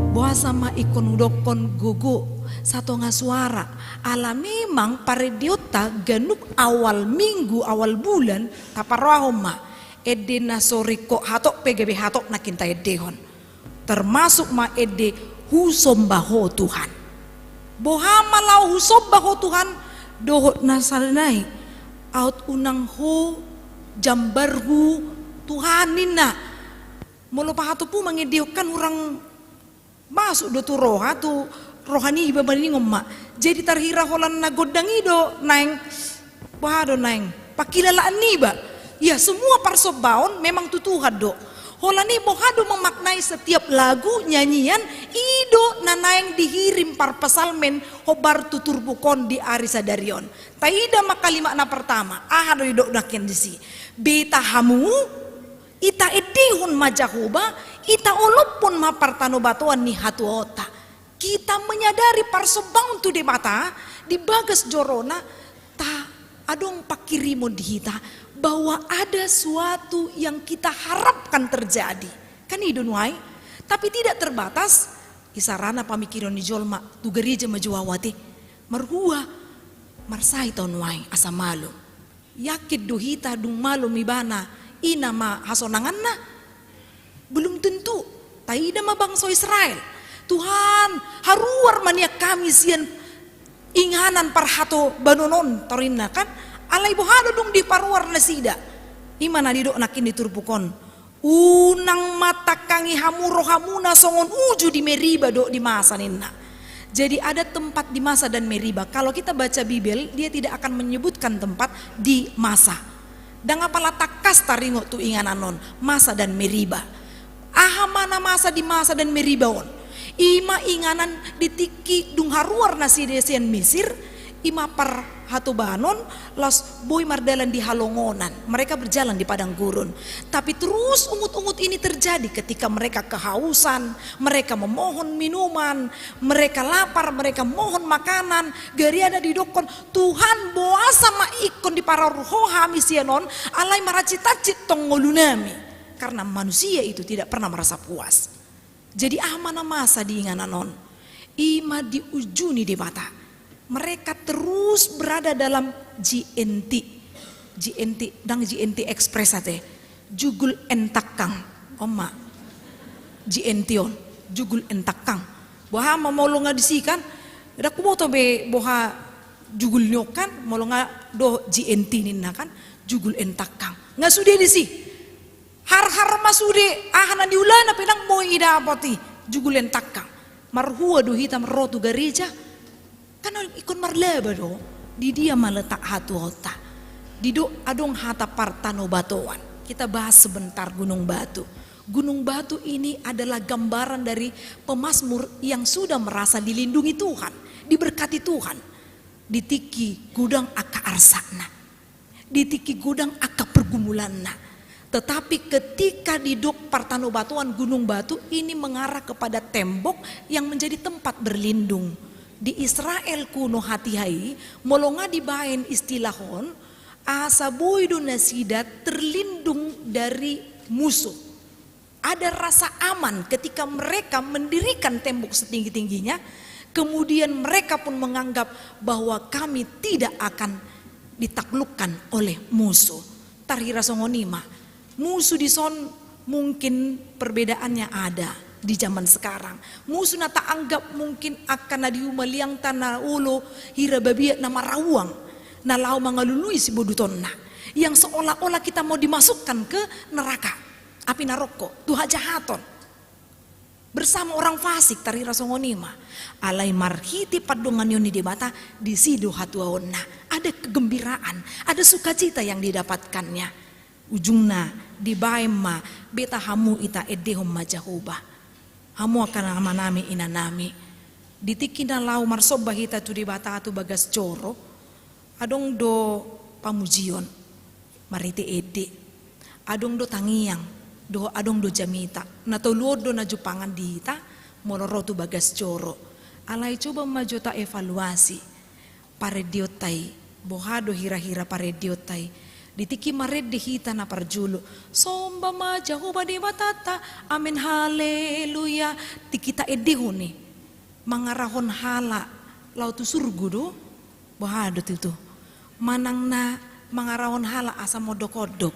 Boasa ma ingkon hudokkon gogo, satonga suara? Ala memang parendeonta ganup awal minggu, awal bulan, taparrohahon ma. Ende na so ringkot hatop pe gabe hatop nangkin taendehon. Termasuk ma ende husomba Ho Tuhan. Boha ma laho husomba Ho Tuhan, dohot na sada nai, aut unang ho jambarhu Tuhan ninna. Molo pahatophu mangendehon kan hurang masuk do tu roha, tu roha niba maningon ma. Jadi tarhira holan na gondang i do naeng, boha do naeng, pangkilalaan niba. Ya, semua parsombaon memang tu Tuhan do. Holan i boha do memaknai setiap lagu, nyanyian, i do na naeng dihirim parpsalmen hombar tu turpuk on di ari sadari on. Taida ma kalimat na pertama, aha do didok nangkin disi? Beta hamu, ita endehon ma Jahowa, ita olophon ma partanobatoan ni hatuaonta. Kita menyadari parsombaon tu Debata di bagas jorona, ta adong pangkirimon di hita bahwa ada suatu yang kita harapkan terjadi. Kan i do nuaeng, tapi tidak terbatas, isarana pamikiron ni jolma tu gareja ma jo au ate. Marhua, marsahit au nuaeng asa malum. Yakin do hita dung malum ibana, i nama hasonanganna? Belum tentu. Taida ma bangso Israel. Tuhan, haruar ma nian hami sian inganan parhatobanon on, torinna kan. Alai boha do dung diparuar nasida? I ma na didok nangkin di turpuk on. Unang ma tangkangi hamu rohamuna songon uju di Meriba dohot di Masa, ninna. Jadi ada tempat di Masa dan Meriba. Kalau kita baca Bibel, dia tidak akan menyebutkan tempat di Masa. Ndang apala tangkas taringot tu inganan on, Masa dan Meriba. Aha ma na masa di Masa dan Meriba on? I ma inganan di tingki dung haruar nasida sian Misir, i ma parhatobanon, laos boi mardalan di halongonan. Mereka berjalan di padang gurun. Tapi terus ungut-ungut ini terjadi ketika mereka kehausan, mereka memohon minuman, mereka lapar, mereka mohon makanan. Gariada didokkon, Tuhan, boasa ma ingkon diparaor Ho hami sian on, alai marancit-ancit tong ngolunami. Karena manusia itu tidak pernah merasa puas. Jadi aha ma na masa di inganan on? I ma diuju ni Debata. Mereka terus berada dalam G N T. G N T, ndang G N T Express ate. Jugul entangkang. On ma. G N T on. Jugul entangkang. Boha ma molo nga disi kan? Ndang huboto be boha jugul ni on kan? Molo nga dohot G N T ninna kan? Jugul entangkang. Nga sude disi. Har-har ma sude, aha na niulana pe ndang boi didapot i, jugul entangkang. Marhua do hita ro tu gareja? Kan ingkon marlaba do. Di dia ma letak hatuaonta? Didok adong hata partanobatoan. Kita bahas sebentar Gunung Batu. Gunung Batu ini adalah gambaran dari pemazmur yang sudah merasa dilindungi Tuhan, diberkati Tuhan. Di tingki godang angka arsakna. Di tingki godang angka pergumulanna. Tetapi ketika didok partanobatoan Gunung Batu, ini mengarah kepada tembok yang menjadi tempat berlindung. Di Israel kuno hatiha i, molo nga dibaen istilah on, asa boi do nasida terlindung dari musuh. Ada rasa aman ketika mereka mendirikan tembok setinggi-tingginya, kemudian mereka pun menganggap bahwa kami tidak akan ditaklukkan oleh musuh. Tarhira songon i ma. Musuh dison mungkin perbedaannya ada di zaman sekarang. Musuh na taanggap mungkin angka na di humaliangta na olo hira babiat na marauang, na laho mangalului sibodutonna. Yang seolah-olah kita mau dimasukkan ke neraka. Api naroko, tu hajahaton. Bersama orang fasik, tarhira songon i ma. Alai marhite pandonganion ni Debata, disi do hatuaonna. Ada kegembiraan, ada sukacita yang didapatkannya. Ujungna, dibaen ma, beta hamu ita endehon ma Jahowa. Hamu angka amanami, inanami. Di tingki na laho marsomba hita tu Debata tu bagas joro, adong do pamujion marhite ende. Adong do tangiang, dohot adong do jamita. Na tolu on do na jumpangan di hita, molo ro tu bagas joro. Alai coba ma jo taevaluasi parendeonta i, boha do hira-hira parendeonta i. Di tingki marende hita na parjolo, somba ma Jahowa Debatanta, amen, haleluya. Tingki taendehon i, mangarahon halak laho tu surgo do? Boha do tutu? Manang na mangarahon halak asa mondok-ondok?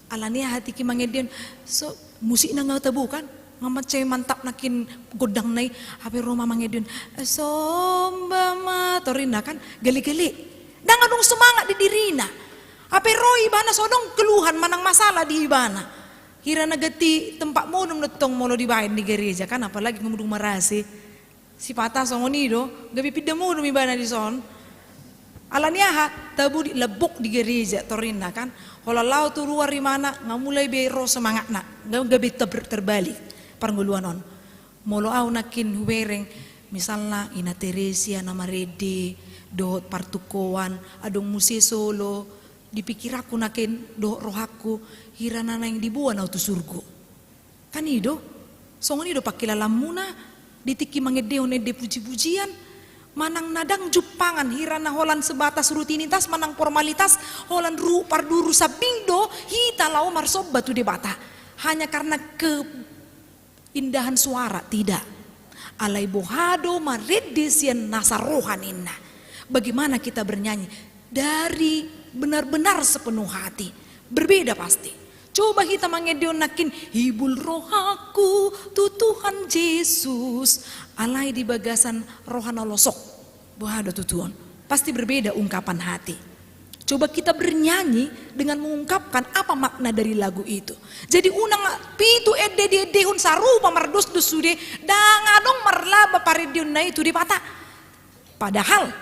Ala ni aha tingki mangendehon, so, musikna nga tabo kan? Nga mansai mantap nangkin gondangna i, hape ro ma mangendehon, somba ma, torinna kan? Gale-gale. Ndang adong semangat di dirina. Hape ro ibana so adong keluhan manang masalah di ibana. Hira na ganti tempat modom do tong molo dibaen di gareja kan, apalagi nga dung marasi. Sipata songon i do, gabe pinda modom ibana dison. Ala ni aha, tabo di, lebok di gareja torinna kan. Holan laho tu luar ibana, nga mulai be ro semangatna, nga gabe ter-, terbalik parngoluan on. Molo au nangkin hubereng, misalna Ina Teresia na marende, dohot partukoan, adong muse solo, di pikiranku nangkin, dohot rohangku, hira na naeng diboan au tu surgo. Kan i do, songon i do pangkilalaanmuna, di tingki mangendehon ende puji-pujian, manang na ndang jumpangan hira na holan sebatas rutinitas manang formalitas, holan ru-, parduru sambing do hita laho marsomba tu Debata. Hanya karena keindahan suara, tidak. Alai boha do marende sian nasa roha ninna. Bagaimana kita bernyanyi? Dari benar-benar sepenuh hati. Berbeda pasti. Coba hita mangendehon nangkin, "Hibul rohangku tu Tuhan Jesus," alai di bagasan roha na losok. Boha do tutu on? Pasti berbeda ungkapan hati. Coba kita bernyanyi dengan mengungkapkan apa makna dari lagu itu. Jadi unang pitu ende diendehon sarupa mardosdos sude, ndang adong marlaba parendeonna i tu Debata. Padahal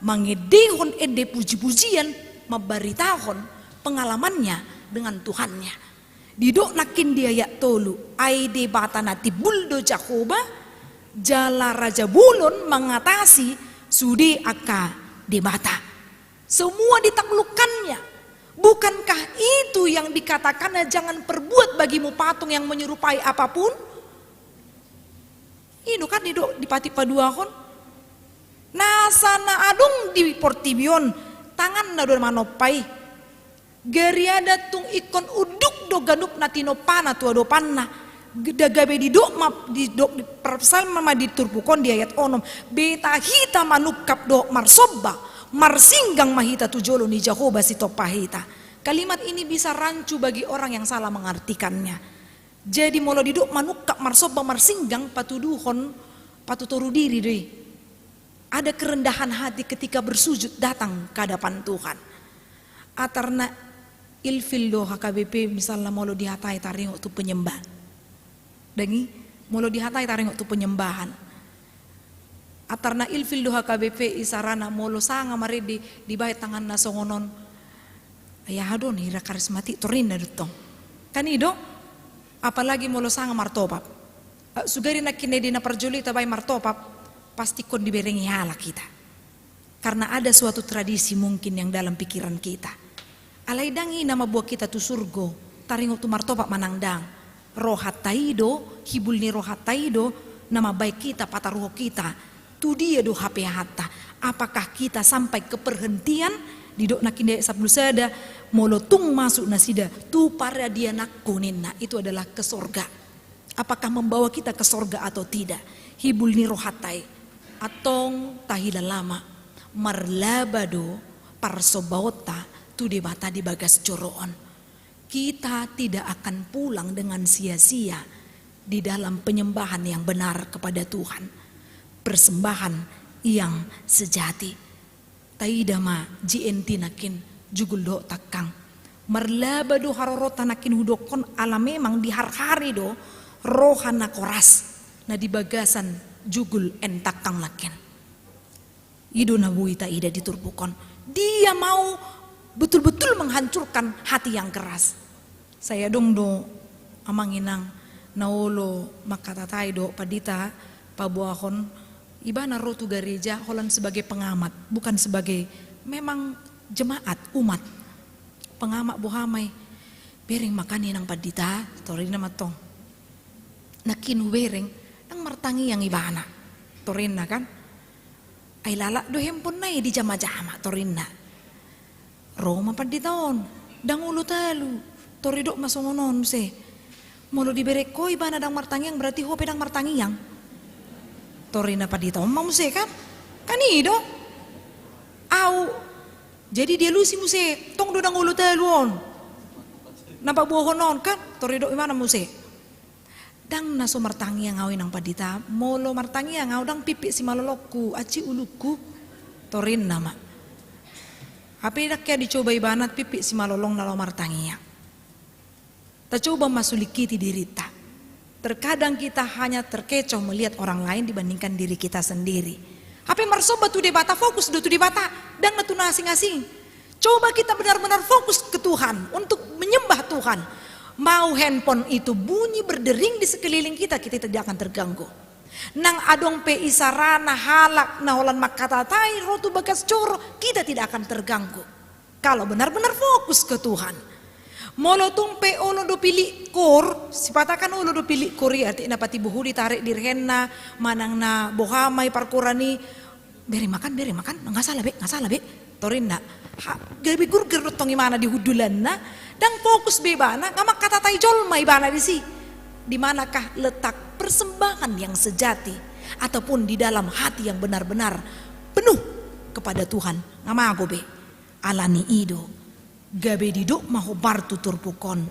mangendehon ende puji-pujian mambaritahon pengalamannya dengan Tuhannya. Didok nangkin di ayat tolu, "Ai Debata na timbul do Jahowa, jala raja bolon mangatasi sude angka debata." Semua ditaklukkannya. Bukankah itu yang dikatakannya, "Jangan perbuat bagimu patung yang menyerupai apapun"? I do kan, i do dipatupaduahon. Nasa na adong di portibi on, tanganna do manompa i. Gariada tung ingkon unduk do ganup na tinompana tu adopanna. G-, da gabe didok ma, didok di, parpsalmen ma di turpuk on di ayat onom, "Beta hita manungkap dohot marsomba, marsinggang ma hita tu jolo ni Jahowa sitompa hita." Kalimat ini bisa rancu bagi orang yang salah mengartikannya. Jadi molo didok manungkap, marsomba, marsinggang, patuduhon patutoru diri do i. Ada kerendahan hati ketika bersujud datang ke hadapan Tuhan. Atarna ilfil do H K B P misalna molo dihatai taringot tu penyembah. Dang i, molo dihatai taringot tu penyembahan. Atarna ilfil do H K B P isarana molo sanga marende dibaen tanganna songon on. Ai aha do on, hira karismatik, torinna do tong. Kan i do? Apalagi molo sanga martopap. Eh, sugari nangkin ende na parjolo i tabaen martopap, pasti ingkon diberengi halak hita. Karena ada suatu tradisi mungkin yang dalam pikiran kita. Alai dang i na mamboan hita tu surgo, taringot tu martopap manang dang. Rohanta i do, hibul ni rohanta i do, na mambaen hita, pataruhon hita, tu dia do hape hata. Apakah kita sampai ke perhentian, didok nangkin di ayat sampulu sada, molo tung masuk nasida, tu paradiananku ninna, itu adalah ke sorga. Apakah membawa kita ke sorga atau tidak? Hibul ni rohanta i. Antong tahilala ma, marlaba do parsombaonta tu Debata di bagas joro on. Kita tidak akan pulang dengan sia-sia di dalam penyembahan yang benar kepada Tuhan. Persembahan yang sejati. Taida ma G N T nangkin, jugul dohot tangkang. Marlaba do haroronta nangkin hudokkon ala memang diharhari do roha na koras na di bagasan jugul N tangkang nangkin. I do na boi taida di turpuk on. Dia mau betul-betul menghancurkan hati yang keras. Sai adong do amang inang na olo mangkatatai dohot pandita paboahon, ibana ro tu gareja holan sebagai pengamat, bukan sebagai memang jemaat, umat. Pengamat, boha ma i, "Bereng ma kan inang pandita," torinna ma tong. "Nangkin hubereng, ndang martangiang ibana," torinna kan. "Ai lalap do handphonena i dijama-jama," torinna. Ro ma pandita on, "Ndang olo talu," tor didok ma songon on muse. "Molo dibereng ho ibana ndang martangiang, berarti ho pe ndang martangiang," torina pandita on ma muse kan. Kan i do. Au. Jadi dialusi muse, "Tong do ndang olo talu on na paboahon on kan," tor didok ibana muse. "Ndang na so martangiang au inang pandita, molo martangiang au ndang pimpit simalolongku, aci ulungku," torinna ma. Hape ndang hea dicoba ibana pimpit simalolongna laho martangiang. Tacoba ma sulingkiti dirinta. Terkadang kita hanya terkecoh melihat orang lain dibandingkan diri kita sendiri. Hape marsomba tu Debata, fokus do tu Debata, ndang na tu na asing-asing. Coba kita benar-benar fokus ke Tuhan, untuk menyembah Tuhan. Mau handphone itu bunyi berdering di sekeliling kita, kita tidak akan terganggu. Nang adong pe isarana halak na holan mangkatatai ro tu bagas joro, kita tidak akan terganggu. Kalau benar-benar fokus ke Tuhan. Molo tung pe olo do pilih chord, sipata kan olo do pilih chord i, artina patimbul ho ditarik dirhenna, manang na boha ma i parkoran i, "Bereng ma kan, bereng ma kan, nga sala be, nga sala be," torinna. Ha, gabe gurger do tong ibana di hundulanna, ndang fokus be ibana, nga mangkatatai jolma ibana disi. Di manakah letak persembahan yang sejati, ataupun di dalam hati yang benar-benar penuh kepada Tuhan, nga mago be. Alani i do, gabe didok ma hombar tu turpuk on.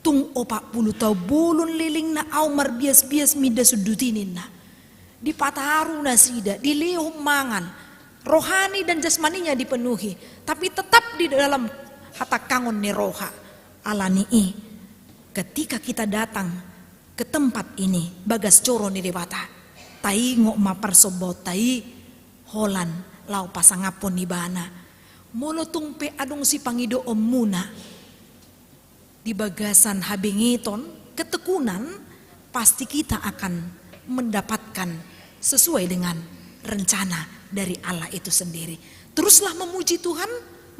Tung opat pulu taon bolon lelengna au marbias-bias minda sundut i ninna. Dipataru nasida, dilehon mangan, rohani dan jasmaninya dipenuhi, tapi tetap di dalam hatangkangon ni roha. Alani i, ketika kita datang ke tempat ini, bagas joro ni Debata, taingot ma parsombaonta i holan laho pasangaphon ibana. Molo tung pe adong sipangidoonmuna di bagasan habengeton, ketekunan, pasti kita akan mendapatkan sesuai dengan rencana dari Allah itu sendiri. Teruslah memuji Tuhan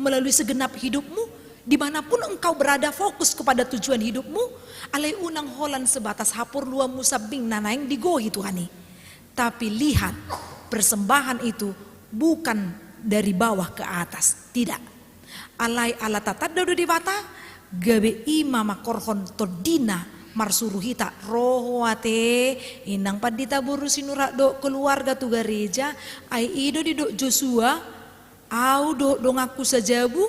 melalui segenap hidupmu, di mana pun engkau berada, fokus kepada tujuan hidupmu, alai unang holan sebatas haporluanmu sambing na naeng digohi Tuhan i. Tapi lihat, persembahan itu bukan dari bawah ke atas, tidak. Alai ala tatanda do Debata, gabe i ma manghorhon tondina marsuru hita, ro ho ate, inang pandita boru Sinurat dohot keluarga tu gareja, ai i do didok Josua, au dohot donganku sajabu,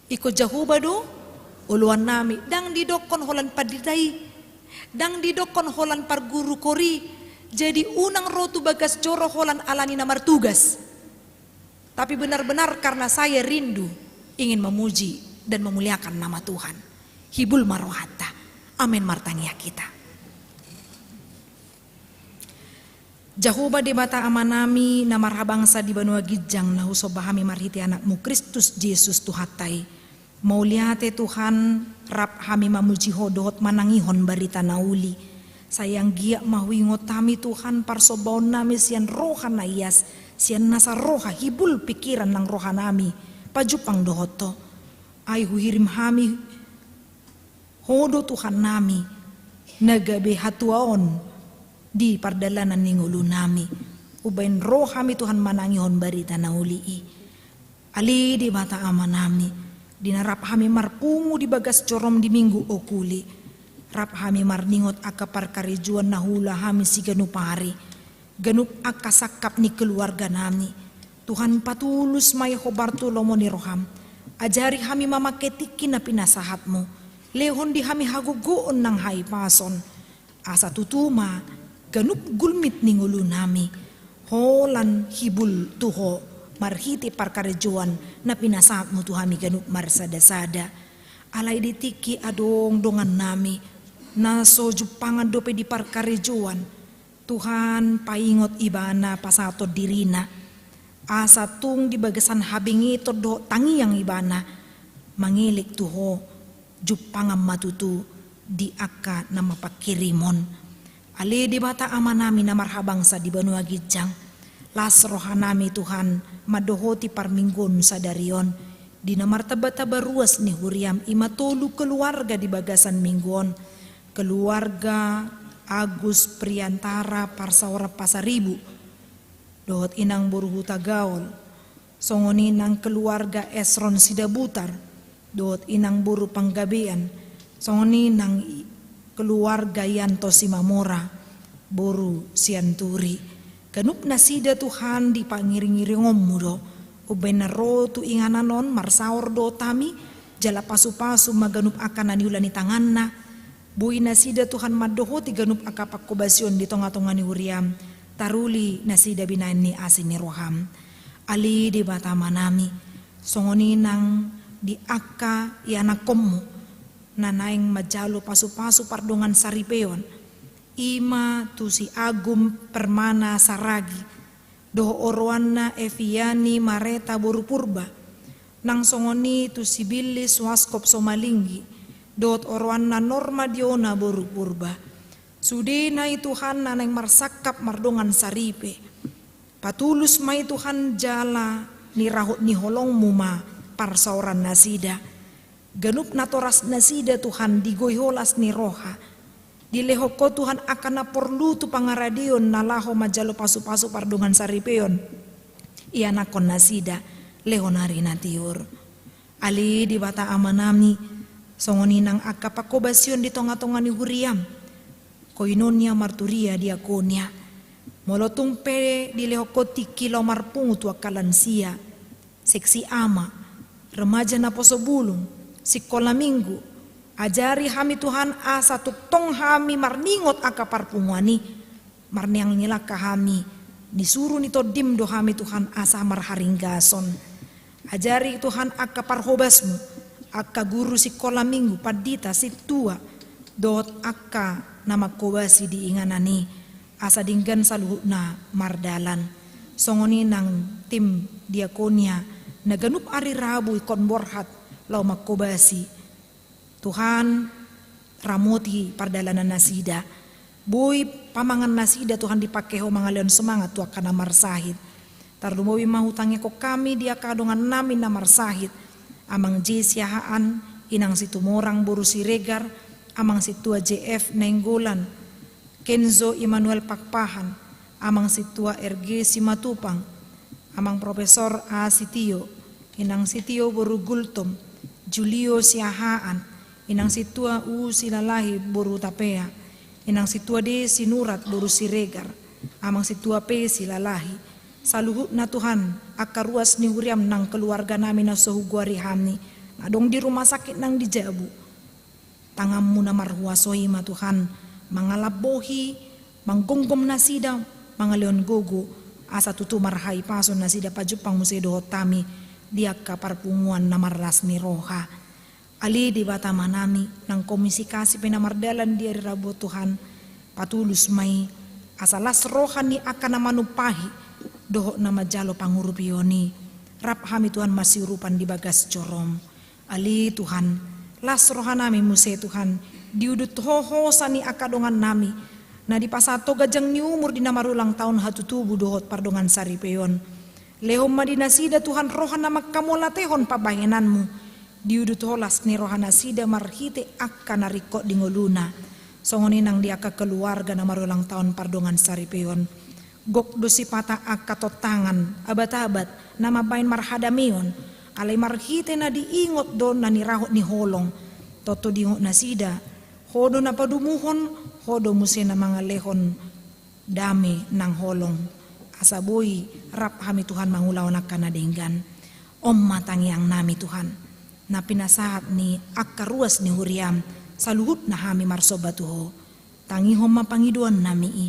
ingkon Jahowa do oloannami, ndang didokkon holan pandita i, ndang didokkon holan parguru kor i. Jadi unang ro tu bagas joro holan alani na martugas, tapi benar-benar karena saya rindu ingin memuji dan memuliakan nama Tuhan. Hibul ma rohanta. Amen. Martangiang hita. Jahowa Debata Amanami na marhabangsa di banua ginjang, na husomba hami marhite Anakmu Kristus Jesus Tuhanta i. Mauliate Tuhan, rap hami mamuji Ho dohot manangihon barita na uli. Sai anggiat ma huingot hami Tuhan parsombaonnami sian roha na ias, sian nasa roha, hibul, pingkiran nang rohanami pajumpang dohot Ho. Ai huhirim hami Ho do Tuhannami, na gabe hatuaon di pardalanan ni ngolunami. Umbahen ro hami Tuhan manangihon barita na uli i. Ale Debata Amanami, di na rap hami marpungu di bagas jorom di Minggu Okuli, rap hami marningot angka parkarejoan na huula hami siganup ari, ganup angka sangkap ni keluarganami. Tuhan, patulus ma i hombar tu lomo ni roham. Ajari hami mamangke tingki na pinasahatmu. Lehon di hami hagogoon nang hahipason. Asa tutu ma ganup gulmit ni ngolunami holan hibul tu Ho marhite parkarejoan na pinasahatmu tu hami ganup marsadasada. Alai di tingki adong dongannami na so jumpangan dope di parkarejoan, Tuhan, paingot ibana pasahathon dirina, asa tung di bagasan habengeton dohot tangiang ibana mangelek tu Ho, jumpangan ma tutu di angka na mapangkirimon. Ale Debata Amanami na marhabangsa di banua ginjang, las rohanami Tuhan mandohoti parmingguon sadari on, di na martambatamba ruas ni huriam, i ma tolu keluarga di bagasan minggu on, keluarga Agus Priantara parsaoran Pasaribu, dohot inang boru Hutagaol, songon i nang keluarga Esron Sidabutar, dohot inang boru Panggabean, songon i nang i-, keluarga Yanto Simamora, boru Sianturi. Ganup nasida Tuhan di pangiring-iringonmu do, umbahen na ro tu inganan on marsaor dohot hami, jala pasu-pasu ma ganup angka na niula ni tanganna, boi nasida Tuhan mandohoti ganup angka panghobasion di tonga-tonga ni huriam, taruli nasida binahen ni asi ni roham. Ale Debata Amanami, songon i nang di angka ianakkonmu na naeng manjalo pasu-pasu pardongan saripeon, i ma tu si Agung Permana Saragi, dohot oroanna Eviani Mareta boru Purba, nang songon i tu si Billy Swaskop Somalinggi, dohot oroanna Norma Diona boru Purba. Sudena i Tuhan na naeng marsangkap mardongan saripe, patulus ma i Tuhan jala nirahut ni holongmu ma parsaoran nasida. Ganup natoras nasida Tuhan digoi Ho las ni roha. Dilehon Ho Tuhan angka na porlu tu pangaradeon na laho manjalo pasu-pasu pardongan saripeon ianakkon nasida lehon ari na tiur. Ale Debata Amanami, songon i nang angka panghobasion di tonga-tonga ni huriam, Koinonia, Marturia, Diakonia. Molo tung pe dilehon Ho tingki laho marpungu tu angka lansia, seksi ama, remaja naposo bulung, sikola minggu, Ajari hami Tuhan asa tungtong hami marningot angka parpunguan i, marneang ni langka hami, disuru ni Tondim do hami Tuhan asa marharinggason. Ajari Tuhan angka parhobasmu, angka guru sikola minggu, pandita, sintua, dohot angka na manghobasi di inganan i, asa denggan saluhutna mardalan. Songon i nang tim diakonia na ganup ari Rabu ingkon borhat laho manghobasi. Tuhan, ramoti pardalanan nasida. Boi pamangan nasida Tuhan dipangke Ho mangalehon semangat tu angka na marsahit. Tarlumobi ma hutangihon hami di angka dongan nami na marsahit. Amang J Siahaan, Inang Situmorang boru Siregar, Amang Sintua J F Nainggolan, Kenzo Immanuel Pakpahan, Amang Sintua R G Simatupang, Amang Profesor A Sitio, Inang Sitio boru Gultom, Julio Siahaan, Inang Sintua U Silalahi boru Hutapea, Inang Sintua D Sinurat boru Siregar, Amang Sintua P Silalahi, saluhutna Tuhan, angka ruas ni huriaM nang keluarga nami na so hugoari hami, na adong di rumah sakit nang di jabu. Tanganmu na marhuaso i ma Tuhan, mangalambohi, manggomgom nasida, mangalehon gogo, asa tutu marhahipason nasida pajumpang muse dohot hami, di angka parpunguan na marlas ni roha. Ale Debata Ama nami, nang Komisi Kasih pe na mardalan di ari Rabu Tuhan, patulus ma i, asa las roha ni angka na manumpahi, dohot na manjalo pangurupion i, rap hami Tuhan masiurupan di bagas joroM. Ale Tuhan, las roha nami muse Tuhan, diudut Ho hosa ni angka dongan nami, na dipasahat Ho ganjang ni umur di na marulang taon hatutubu dohot pardongan saripeon. Lehon ma di nasida Tuhan roha na mangkamauliatehon pambahenanMu, diudut Ho las ni roha nasida marhite angka na ringkot di ngoluna. Songon i nang di angka keluarga na marulang taon pardongan saripeon. Gok do sipata angka tontangan, abat-abat, na mambahen marhadameon, alai marhite na diingot do na nirahut ni holong. Tontu diingot nasida, Ho do na padumuhon, Ho do muse na mangalehon dame nang holong. Asa boi rap hami Tuhan mangulahon angka na denggan. On ma tangiang nami Tuhan, na pinasahat ni angka ruas ni huriaM, saluhutna hami marsomba tu Ho. Tangihon ma pangidoan nami i,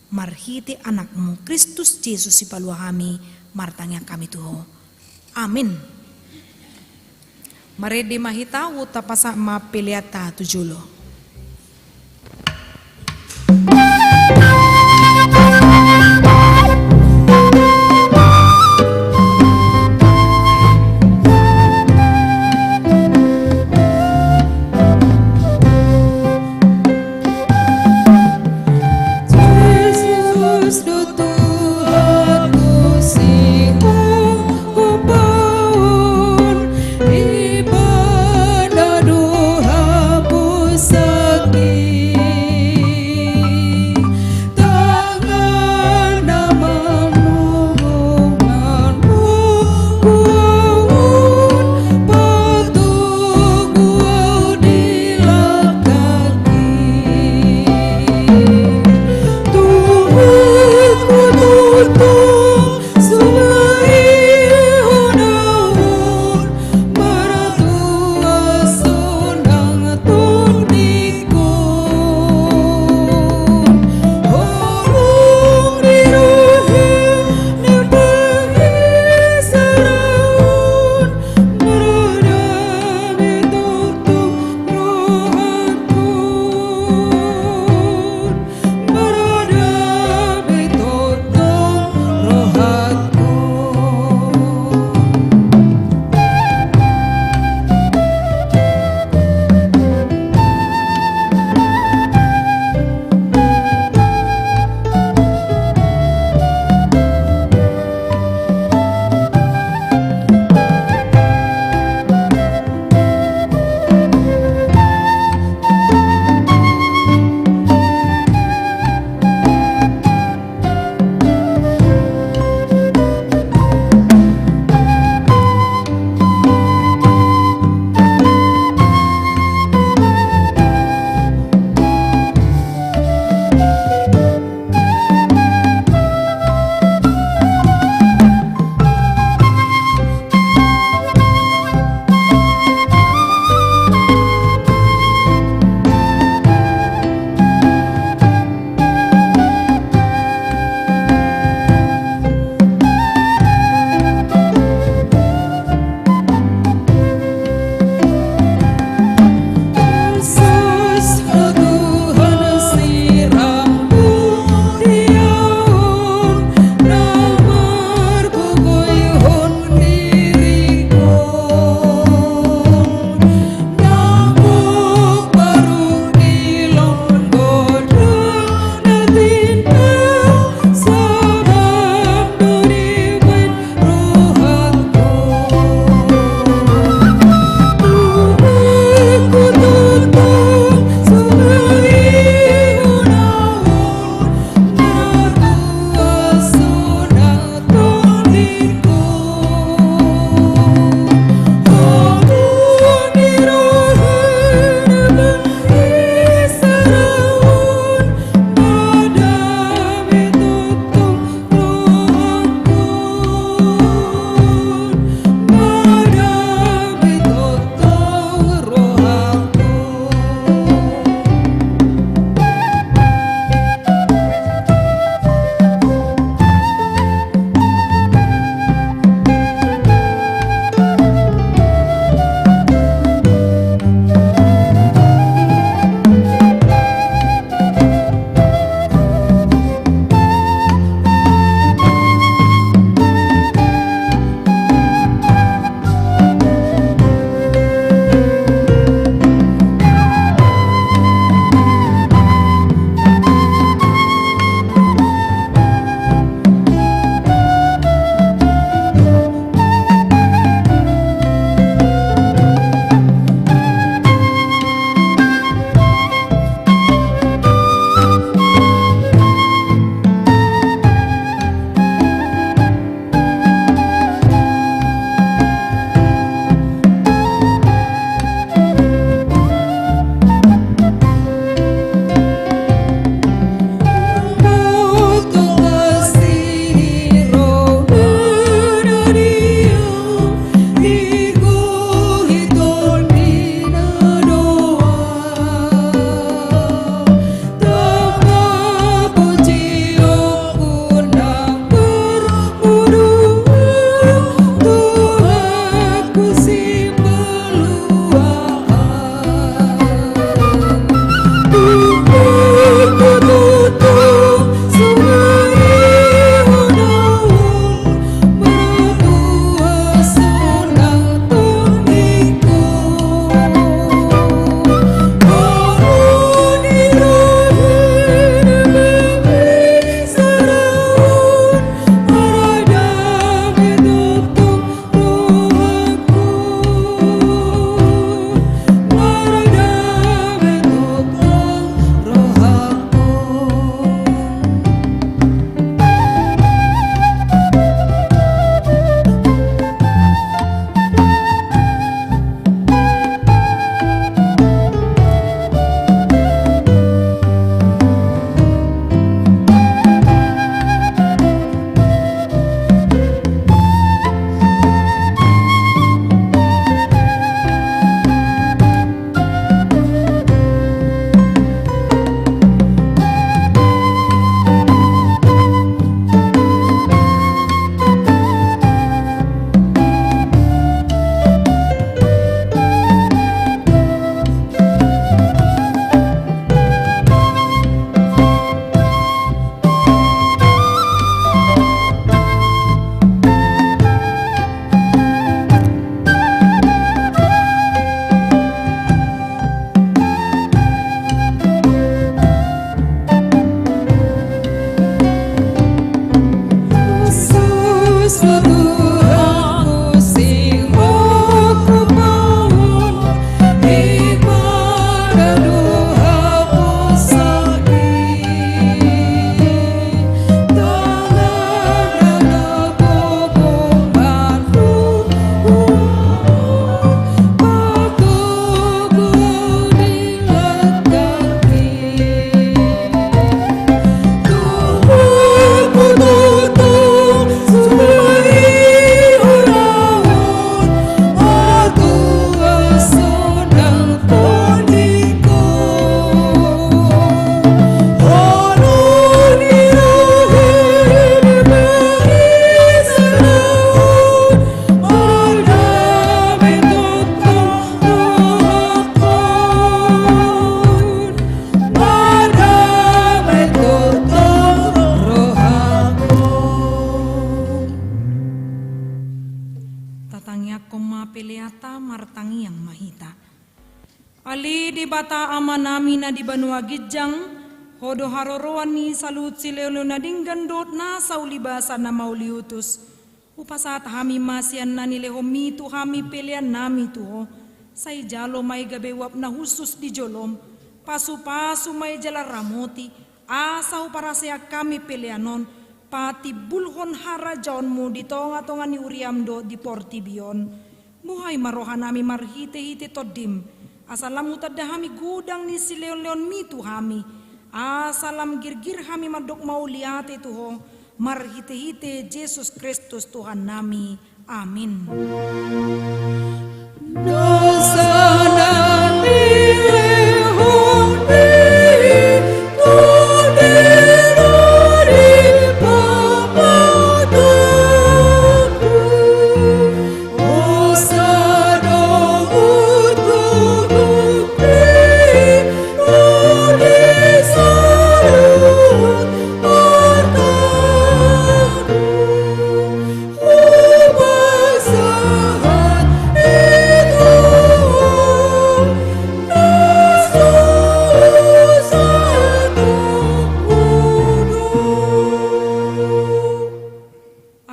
marhite AnakMu, Kristus Jesus Sipalua hami, martangiang hami tu Ho. Amin. Marende ma hita, tapasahat ma peleanta tu jolo. Ale Debata Amanami na di banua ginjang, Ho do haroroan ni saluhut silehonlehon na denggan dohot nasa ulibasa na mauliutus. Hupasahat hami ma sian na nilehonMi tu hami peleannami tu Ho. Sai jalo ma i gabe uap na hushus di joloM. Pasupasu ma i jala ramoti, asa huparaseak hami pelean on patimbulhon harajaonMu di tongatonga ni huriaM dohot di portibi on. Buhai ma rohanami marhitehite TondiM, asa lam hutanda hami godang ni silehonlehonMi tu hami, asa lam girgir hami mandok mauliate tu Ho, marhitehite Jesus Kristus Tuhannami. Amin.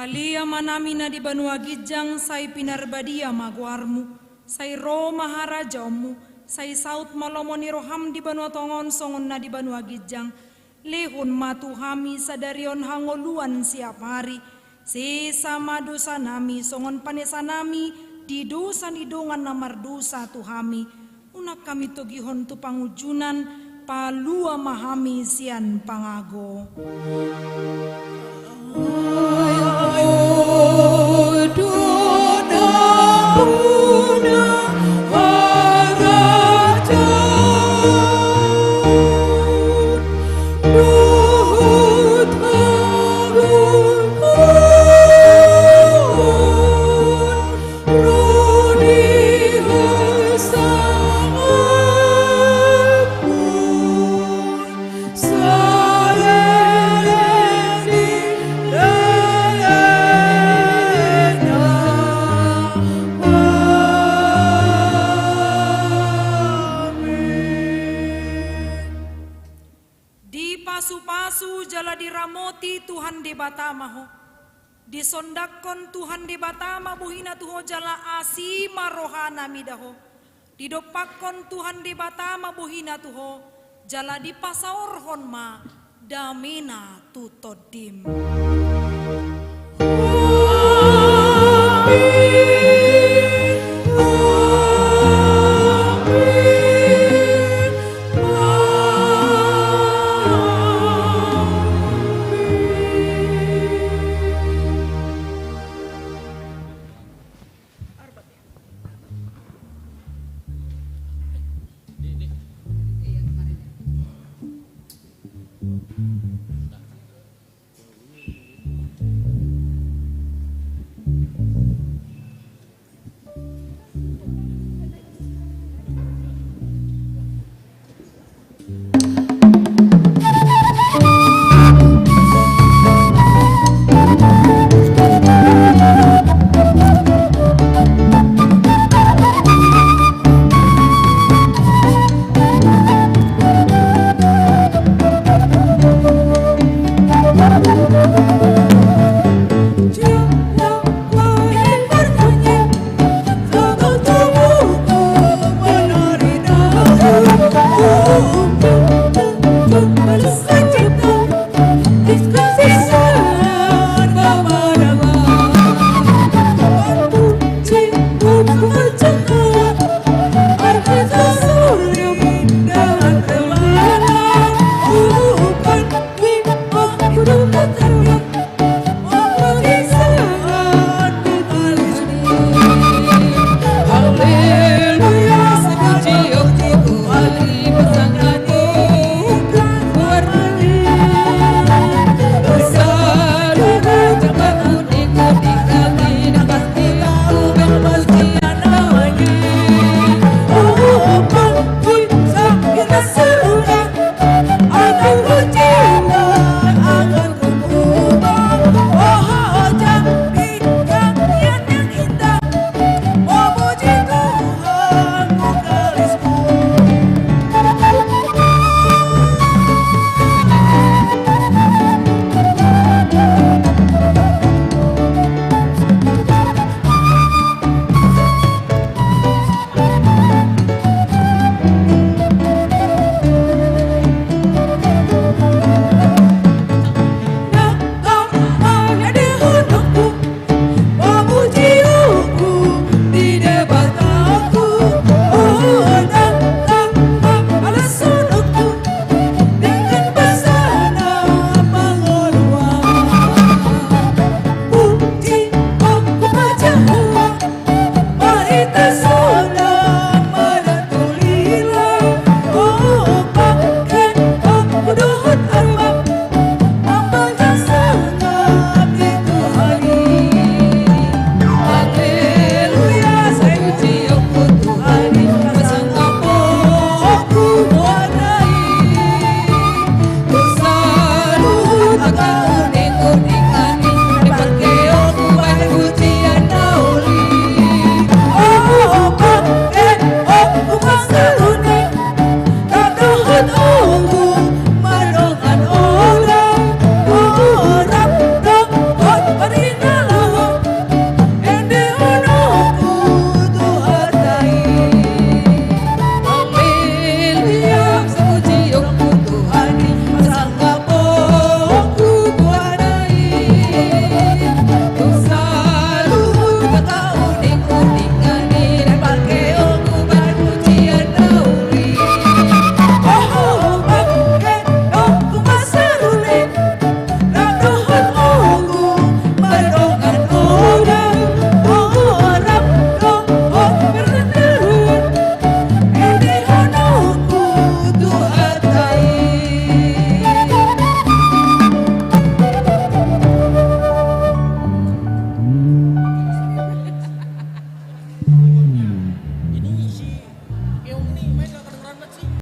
Ale Amanami na di banua ginjang, sai pinarbadia ma goarMu, sai ro ma harajaonMu, sai saut ma lomo ni rohaM di banua tonga on songon na di banua ginjang. Lehon ma tu hami sadari on hangoluan siapari. Sesa ma dosanami songon panesanami di dosa ni dongan na mardosa tu hami. Unang hami togihon tu pangunjunan, palua ma hami sian pangago. Dipasupasu jala diramoti Tuhan Debata ma ho. Disondangkon Tuhan Debata ma bohiNa tu ho jala asi ma rohaNa mida ho. Didompakkon Tuhan Debata ma bohiNa tu ho, jala dipasaorhon ma dameNa tu tondim.